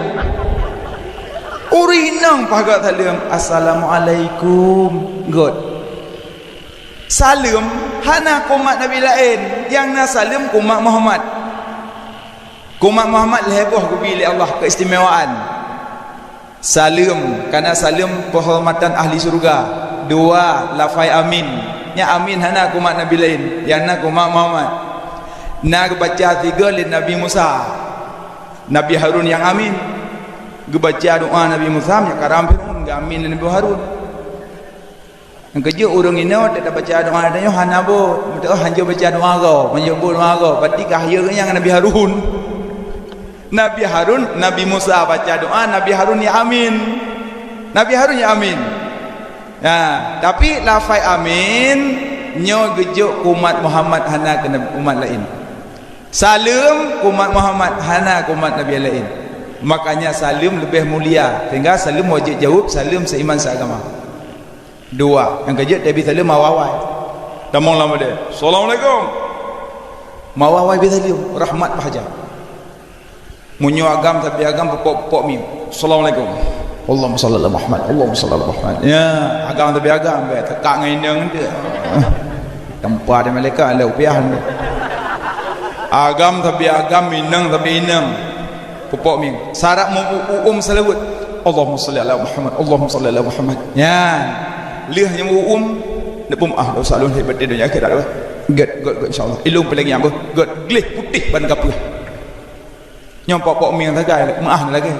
Ureueng inong paih göt saleuem, "Assalamualaikum." Göt. Saleuem hana keu umat nabi laén, nyang na saleuem keu umat Muhammad. Keu umat Muhammad lhèe boh geubi lé Allah keistimewaan. Saleuem, kana saleuem peuhormatan ahli syeuruga. Dua, lafai amin. Nyan amin hana keu umat nabi laén, nyang na keu umat Muhammad. Na geubaca sigoe lé Nabi Musa. Nabi Harun nyang amin. Geubaca doa Nabi Musa, meunyoe karam Firaun geuamin lé Nabi Harun. Nyang keujeuet ureueng inong teuk tabaca doa tanyoe hana beuet, meuteuk hanjeuet baca doa goe, meunyoe beuet doa goe, berarti ka hayeu nyang Nabi Harun. Nabi Harun, Nabi Musa baca doa, Nabi Harun ya amin. Nabi Harun ya amin. Nah, tapi lafai amin nyoe geujok keu umat Muhammad, hana keu umat laén. Saleuem keu umat Muhammad, hana keu umat nabi laén. Makanya saleuem leubeh mulia, sehingga saleuem wajéb jaweueb, saleuem seuiman seuagama. Dua, nyang keujeuet tabi saleuem awai-awai. Tamong lam udeb, "Assalamualaikum." Mawai-wai bi saleuem, rahmat bak haja. Meunyoe agam sabe agam peupo-po mie, "Assalamualaikum." "Allahumma shalli ala Muhammad, Allahumma shalli ala Muhammad." Ya, agam sabe agam, bèk teuka ngon inong tu. Tampa di malaikat, lé upiah tu. Agam sabe agam, inong sabe inong. Peupo mie. Syarat meu-, u-, uum seulaweuet. "Allahumma shalli ala Muhammad, Allahumma shalli ala Muhammad." Nyan. Lheueh nyan meu-, uum, neupeumaáh dosa lôn lahé batén donya akhirat. Gèt, gèt, gèt, insyaallah. Ilôn peuleungiang beuh. Gèt, gleh putéh ban kapeuh. Nyoe pok-pok mie sagai, meuáh lagèe.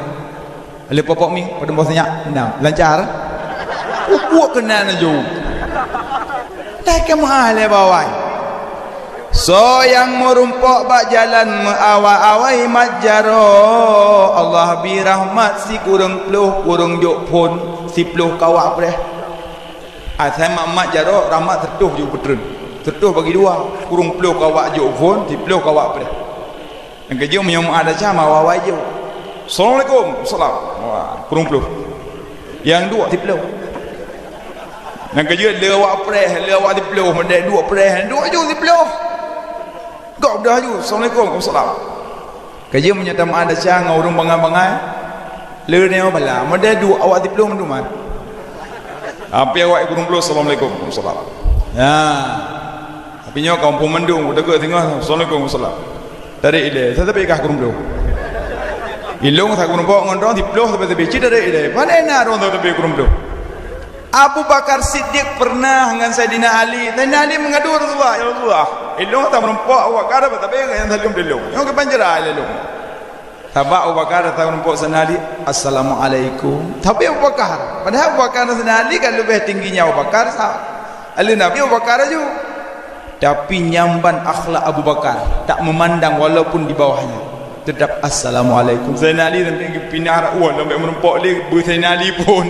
Lheueh pok-pok mie, padum boh sinyak, nam. Lancar. Upuek keunan laju. Dah keu meuáh lé bawai. Soe nyang meurumpok bak jalan meuawai-awai mat jaroe, Allah bri rahmat sikureueng ploh, kureueng jok phon, siploh kawak preh. Asai mat-mat jaroe, rahmat siratoh jok peutreun. Siratoh bagi dua, kureueng ploh kawak jok phon, siploh kawak preh. Nyang keujeuet meunyoe meuáh desya, mawai-wai jok. "Assalamualaikum." "Salam." Wah, kureueng ploh. Nyang duek siploh. Nyang keujeuet lé awak preh, lé awak siploh, meudeh duek preh, duek ju siploh. Gob dah ju, "Assalamualaikum." "Waalaikumsalam." Keujeuet meunyoe tameuáh desya ngon ureueng bangai-bangai, lé nyoe bala, meudeh duek awak siploh meuduman. Ampé awak kureueng ploh, "Assalamualaikum." "Waalaikumsalam." Ya. Tapi nyoe kamoe mandum, ku teuka singoh, "Assalamualaikum, salam." Tarék ilèe, teutabé kah kureueng ploh. Ilôn sa kureueng pok ngon droe, siploh sabe-sabe, cit tarék ilèe. Pane na droe teutabé kureueng ploh. Abu Bakar Siddiq pernah ngon Saidina Ali. Saidina Ali meungadu Rasulullah, "Ya Rasulullah, ilôn sa meurumpok Abu Bakar, tabe ngon nyang saleuem di lôn. Nyoe keuh panjra ilèe lôn." Sabab Abu Bakar datang rumpok Saidina Ali, "Assalamualaikum." Tapi Abu Bakar, padahai Abu Bakar dan Saidina Ali kan leubeh tingginya Abu Bakar sa-, ali Nabi Abu Bakar laju. Tapi nyang ban akhlak Abu Bakar, tak memandang walaupun di bawahnya, tetap, "Assalamualaikum." Saidina Ali sampai geupinah rot, wah, sampai meurumpok lé beu Saidina Ali pun.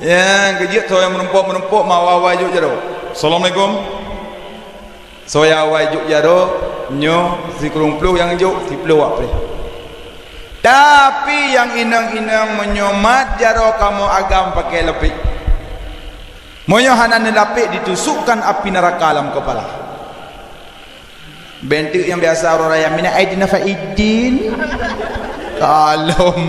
Ya, keujeuet soe nyang meurumpok-meurumpok, mawa-wa jok jaroe. "Assalamualaikum." Soe nyang awai jok jaroe, nyoe sikureueng ploh nyang jok, siploh wak preh. Tapi nyang inong-inong meunyoe mat jaroe kamoe agam pakai lapék. Meunyoe hana neulapék, ditusukkan api neuraka lam keupala. Bentuk nyang biasa ureueng raya, "Minal aidin fa iddin." Kalom.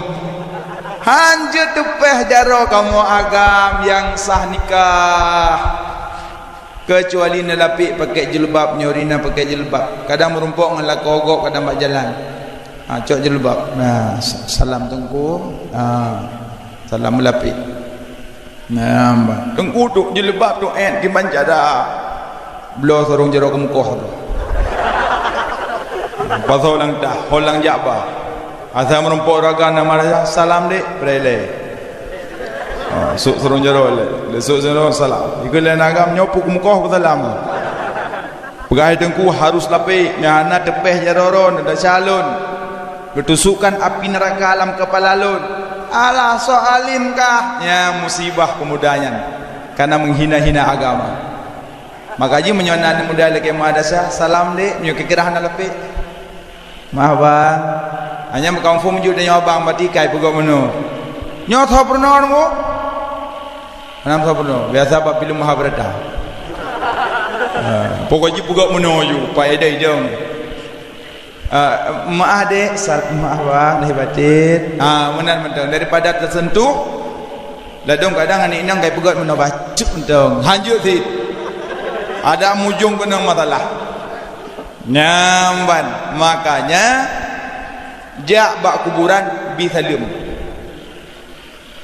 Hanjeuet teupeh jaroe kamoe agam nyang sah nikah. Keucuali neulapék pakai jilbab, nyoe ri na pakai jilbab. Kadang meurumpok ngon lakoe gob, kadang bak jalan. Ha, cok jilbab. Nah, sa-, salam teungku. Ha, salam meulapék. Nah, teungku tu jilbab tu, eh, kiban cara. Bloe surong jaroe keumukoh tu. Pasoe lam tah, ho lam jak ba. Asai meurumpok raga na madrasah, "Salam, Dek." Preh lé. Ha, sôk surong jaroe lé. Lé sôk surong jaroe, salam. Ikeu lé na agam nyoe peukeumukoh peusalam. Peugah hai teungku harus lapék, nyang hana teupéh jaroe droe, na desya lôn. Geutusukkan api neuraka lam keupala lôn. Alah, soe alim kah? Nyan musibah peumuda nyan. Kareuna meuhina-hina agama. Maka jih meunyoe na aneuk muda lakée madrasah, "Salam, Dek," meunyoe keu keurah hana lapék. "Maaf, Bang." Hanya meukampung meujeuet tanyoe abang, berarti kai peugah meunoe. "Nyoe tho peurunoe nyoe?" Hana tho peurunoe. Biasa bak filem Mahabharata. Ha, pokok jih peugah meunoe ju, paédah idong. Ah, maaf, Dek. Sal-, maaf, Bang, lahir batin. Ah, meunan mantong. Daripada teusentuh, ladôm kadang aneuk inong kai peugöt meunoe bacut mantong. Hanjeuet cit. Ada mujông keunong masalah. Nyan ban. Makanya, jak bak kuburan, bi saleuem.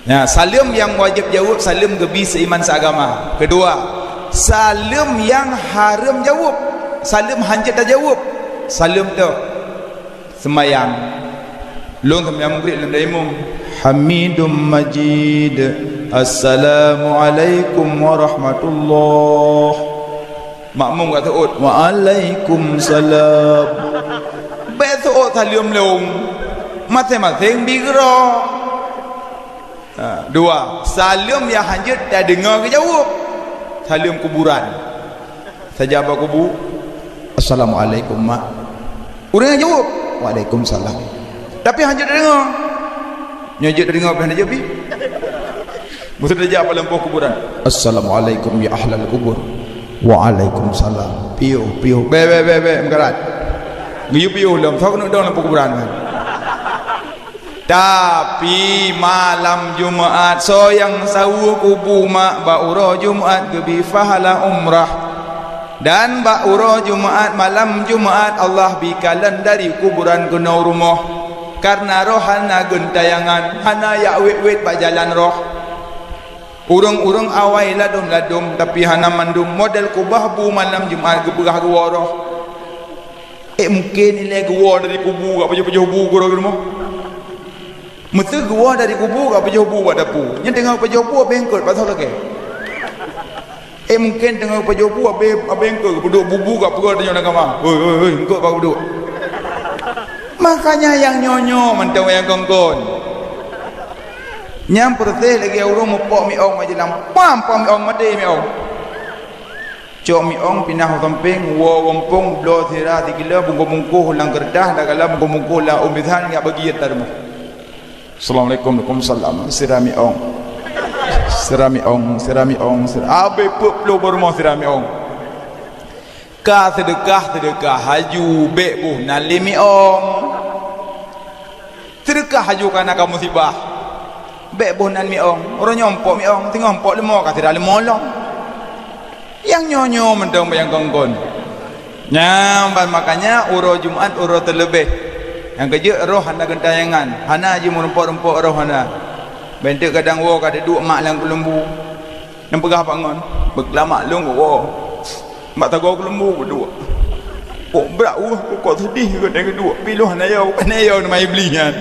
Nah, saleuem nyang wajéb jaweueb, saleuem geubi seuiman seagama. Keudua, saleuem nyang hareuem jaweueb, saleuem hanjeuet tajaweueb. Saleuem tok seumayang. Lôn seumayang Maghrib lôn dayeuem. Hamidum Majid. Assalamualaikum warahmatullah. Makmum ka seuôt, "Waalaikumsalam." Bék seuôt saleuem lôn. Maséng-maséng bi keudroe. Ha, dua, saleuem nyang hanjeuet tadeungoe geujaweueb. Saleuem kuburan. Saja bak kubu, "Assalamualaikum, Mak." Ureuëng nyang jaweueb, "Waalaikumsalam." Tapi hanjeuet tadeungoe. Nyoe jeuet tadeungoe pih hanjeuet pih. Meusti tajak bak lampôh kuburan. "Assalamualaikum ya ahlal kubur." "Waalaikumsalam." Piôh, piôh. Bék, bék, bék, bék, meukarat. Geuyue piôh lom, soe keuneuk dong lampôh kuburan kan. Tapi malam Jumat, soe nyang saweue kubu mak bak uroe Jumat geubi pahala umrah. Dan bak uroe Jumat, malam Jumat, Allah bi kalon dari kuburan keunoe rumoh. Kareuna roh hana geuntayangan, hana jak wét-wét bak jalan roh. Ureuëng-ureuëng awai ladôm-ladôm, tapi hana mandum model kubah bu malam Jumat geupeugah geuwoe roh. Eh, mungken ilée geuwoe dari kubu ka pajoh-pajoh bu keudroe rumoh. Meuseu geuwoe dari kubu ka pajoh bu bak dapu. Nyan teungoh pajoh bu abéh eungkôt, pasoe lagée. Eh, mungken teungoh pajoh bu abéh, abéh eungkôt, peuduek bu-bu ka peugah tanyoe lam kama. "Hoi, hoi, hoi, eungkôt bak peuduek." Makanya nyang nyoe-nyoe mantong nyang kon-kon. Nyang peureséh lagée ureuëng mupok miong bak jalan. Pam, pam miong, maté miong. Cok miong pinah u sampéng, woe gampông, bloe sira sikilo, bungkôh-bungkôh lam keureutah, dakalam bungkôh-bungkôh lam ôn bisan, jak bagi ata rumoh. "Assalamualaikum." "Waalaikumsalam." Sira miong. Sira miong, sira miong, sira. Abéh peuet ploh boh rumoh sira miong. Ka seudeukah, seudeukah haju, bék boh nan lé miong. Seudeukah haju kareuna ka musibah. Bék boh nan miong, uroe nyoe mpok miong, singoh mpok leumo ka sira leumo lom. Nyang nyoe-nyoe mantong nyang kon-kon. Nyan ban makanya uroe Jumat uroe teuleubeh. Nyang keujeuet roh hana geuntayangan, hana jimeurumpok-rumpok roh hana. Bék teuk kadang woe ka teuduek mak lam keuleumbu. Nyang peugah bak ngon, "Beukeulamak lôn woe." Mak tagoe keuleumbu geuduek. Kok brat weueh, kok seudeh geutanyoe geuduek. Piloh hana yo, hana yo nama Iblih nyan.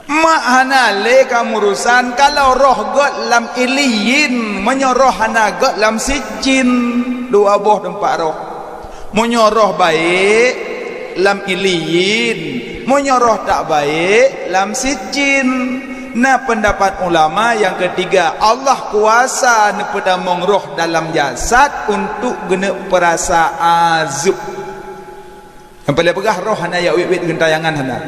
Mak hana lé ka meurusan kalau roh gét lam Iliyin, meunyoe roh hana gét lam Sijjin, dua boh teumpat roh. Meunyoe roh baék, lam Iliyin, meunyoe roh tak baék, lam Sijjin. Na peundapat ulama nyang keutiga, Allah kuasa neupeutamong roh dalam jasad untuk geuneuk peurasa azeueb. Nyang paleng peugah roh hana jak wét-wét geuntayangan hana.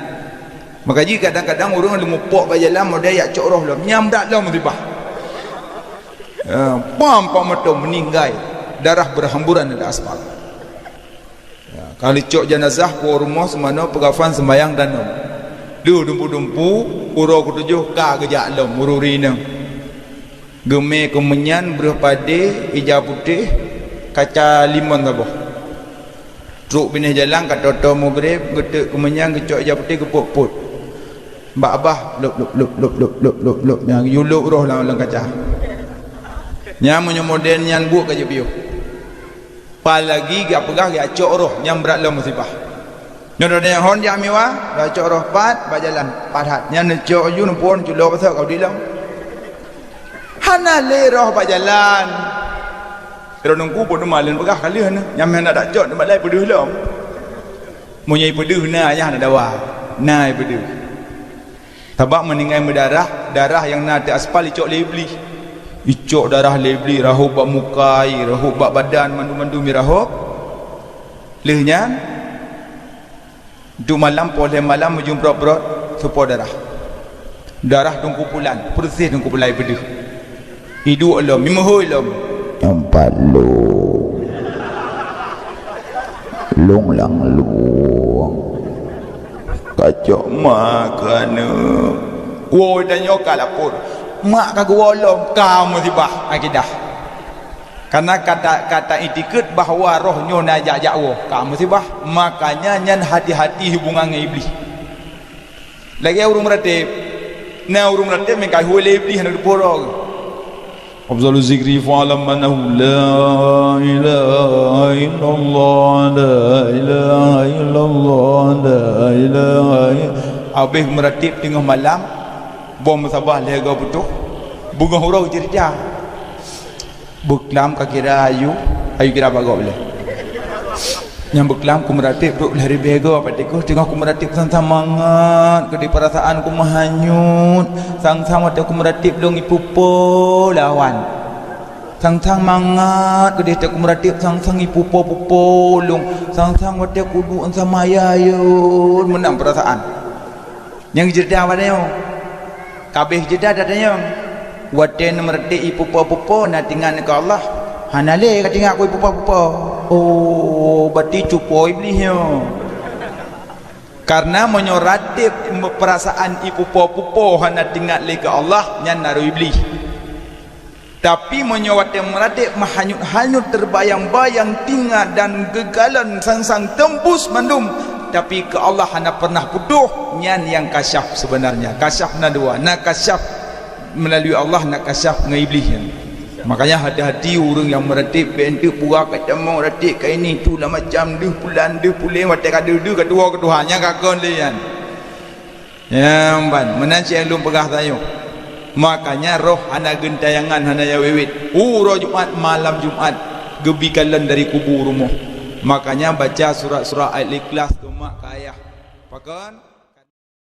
Maka jih kadang-kadang ureuëng leumeupok bak jalan model jak cok roh lom, nyang dak lom musibah. Ya, pam pam meuteum meuninggai, darah berhamburan di aspal. Ya, ka lheueh cok jenazah po rumoh seumanoe peukafan seumayang danom. Deuh dumpu-dumpu, uroe keutujôh ka geujak lom ureuëng inong. Geumé keumeunyan breueh padé ija putéh, kaca limon saboh. Trok binéh jalan ka toe-toe mugreb, geuteuk keumeunyan geucok ija putéh geupot-pot. Bak babah lop lop lop lop lop lop lop lop nyang geuyue lop roh lam, lam kaca. Nyan meunyoe model nyan buet ka jeuet piôh. Apalagi geupeugah geucok roh, nyan brat lom musibah. Nyoe droeneuh nyang hon jak meuwah, geucok roh pat bak jalan, pat that. Nyan neucok ju neuphon, culo pasok ka udeb lom. Hana lé roh bak jalan. Droeneuh ku pun malén peugah ka lheueh nyan, nyang hana dak cok teumpat laén peudeuh lom. Meunyoe peudeuh na ayah na dawa, na peudeuh. Sabab meuninggai meudarah, darah nyang na ateueh aspal icok lé Iblih. Icok darah lé Iblih, rahôb bak muka, rahôb bak badan, mandum-mandum mirahôb. Lheueh nyan, duek malam, poh lhèe malam, meujeuem brot-brot, seupôt darah. Darah Teungku Pulan, peureuséh Teungku Pulan peudeuh. Iduek lom, imeuhôi lom. Nyang pat lôn. Lôn lam lueng. Kacok ma keuneuk. Woe, tanyoe ka lapor. Mak ka geuwoe lom, ka musibah akidah. Karena kata, kata itikad bahwa roh nyoe na jak-jak woe, ka musibah. Makanya nyan hati-hati hubungan ngon Iblih. Lagèe ureueng meuratéb. Na ureueng meuratéb meukaihôi lé Iblih hana geupeurunoe. Afdalu zikri fa'lam annahu la ilaha illallah, la ilaha illallah, la ilaha ill-, habéh meuratéb teungoh malam, boh meusaboh lhèe goe putôh, beungoh uroe ceurita. Beuklam ka kira ayu, ayu kira bagoe lé. Nyang beuklam ku meuratéb trok lhèe ribèe goe, pat teungoh ku meuratéb sang-sang mangat, keudéh peurasaan ku meuhanyut, sang-sang watèe ku meuratéb lôn ipeupo lawan. Sang-sang mangat keudéh watèe ku meuratéb, sang-sang ipeupo-peupo lôn, sang-sang watèe ku duek sama ayah yôn meunan peurasaan. Nyang jeuet bak tanyoe. Kabéh jeuet bak tanyoe. Watèe neumeuratéb ipeupo-peupo na teuingat keu Allah, hana lé ka teuingat keu ipeupo-peupo. Oh, berarti cupo Iblih nyoe. Karena meunyoe ratéb peurasaan ipeupo-peupo hana teuingat lé keu Allah, nyan na roh Iblih. Tapi meunyoe watèe meuratéb meuhanyut-hanyut, teubayang-bayang, teuingat dan geukalon, sang-sang teumbus mandum, tapi keu Allah hana pernah putôh, nyan nyang kasyaf sebenarnya. Kasyaf na dua, na kasyaf melalui Allah, na kasyaf ngon Iblih nyan. Makanya hati-hati ureueng nyang meuratéb, bèk enteuk peugah kacamong ratéb ka ini, tu lah macam deuh pulan, deuh puléng, watèe ka deuh-deuh ka tuwoe keu Tuhan, nyan ka kon lé nyan. Nyang ban, meunan cit lôn peugah tanyoe. Makanya roh hana geuntayangan, hana ya wèt-wèt. Uroe Jumat, malam Jumat, geubi kalon dari kubu rumoh. Makanya baca surat-surat Al-Ikhlas keu mak keu ayah. Pakon?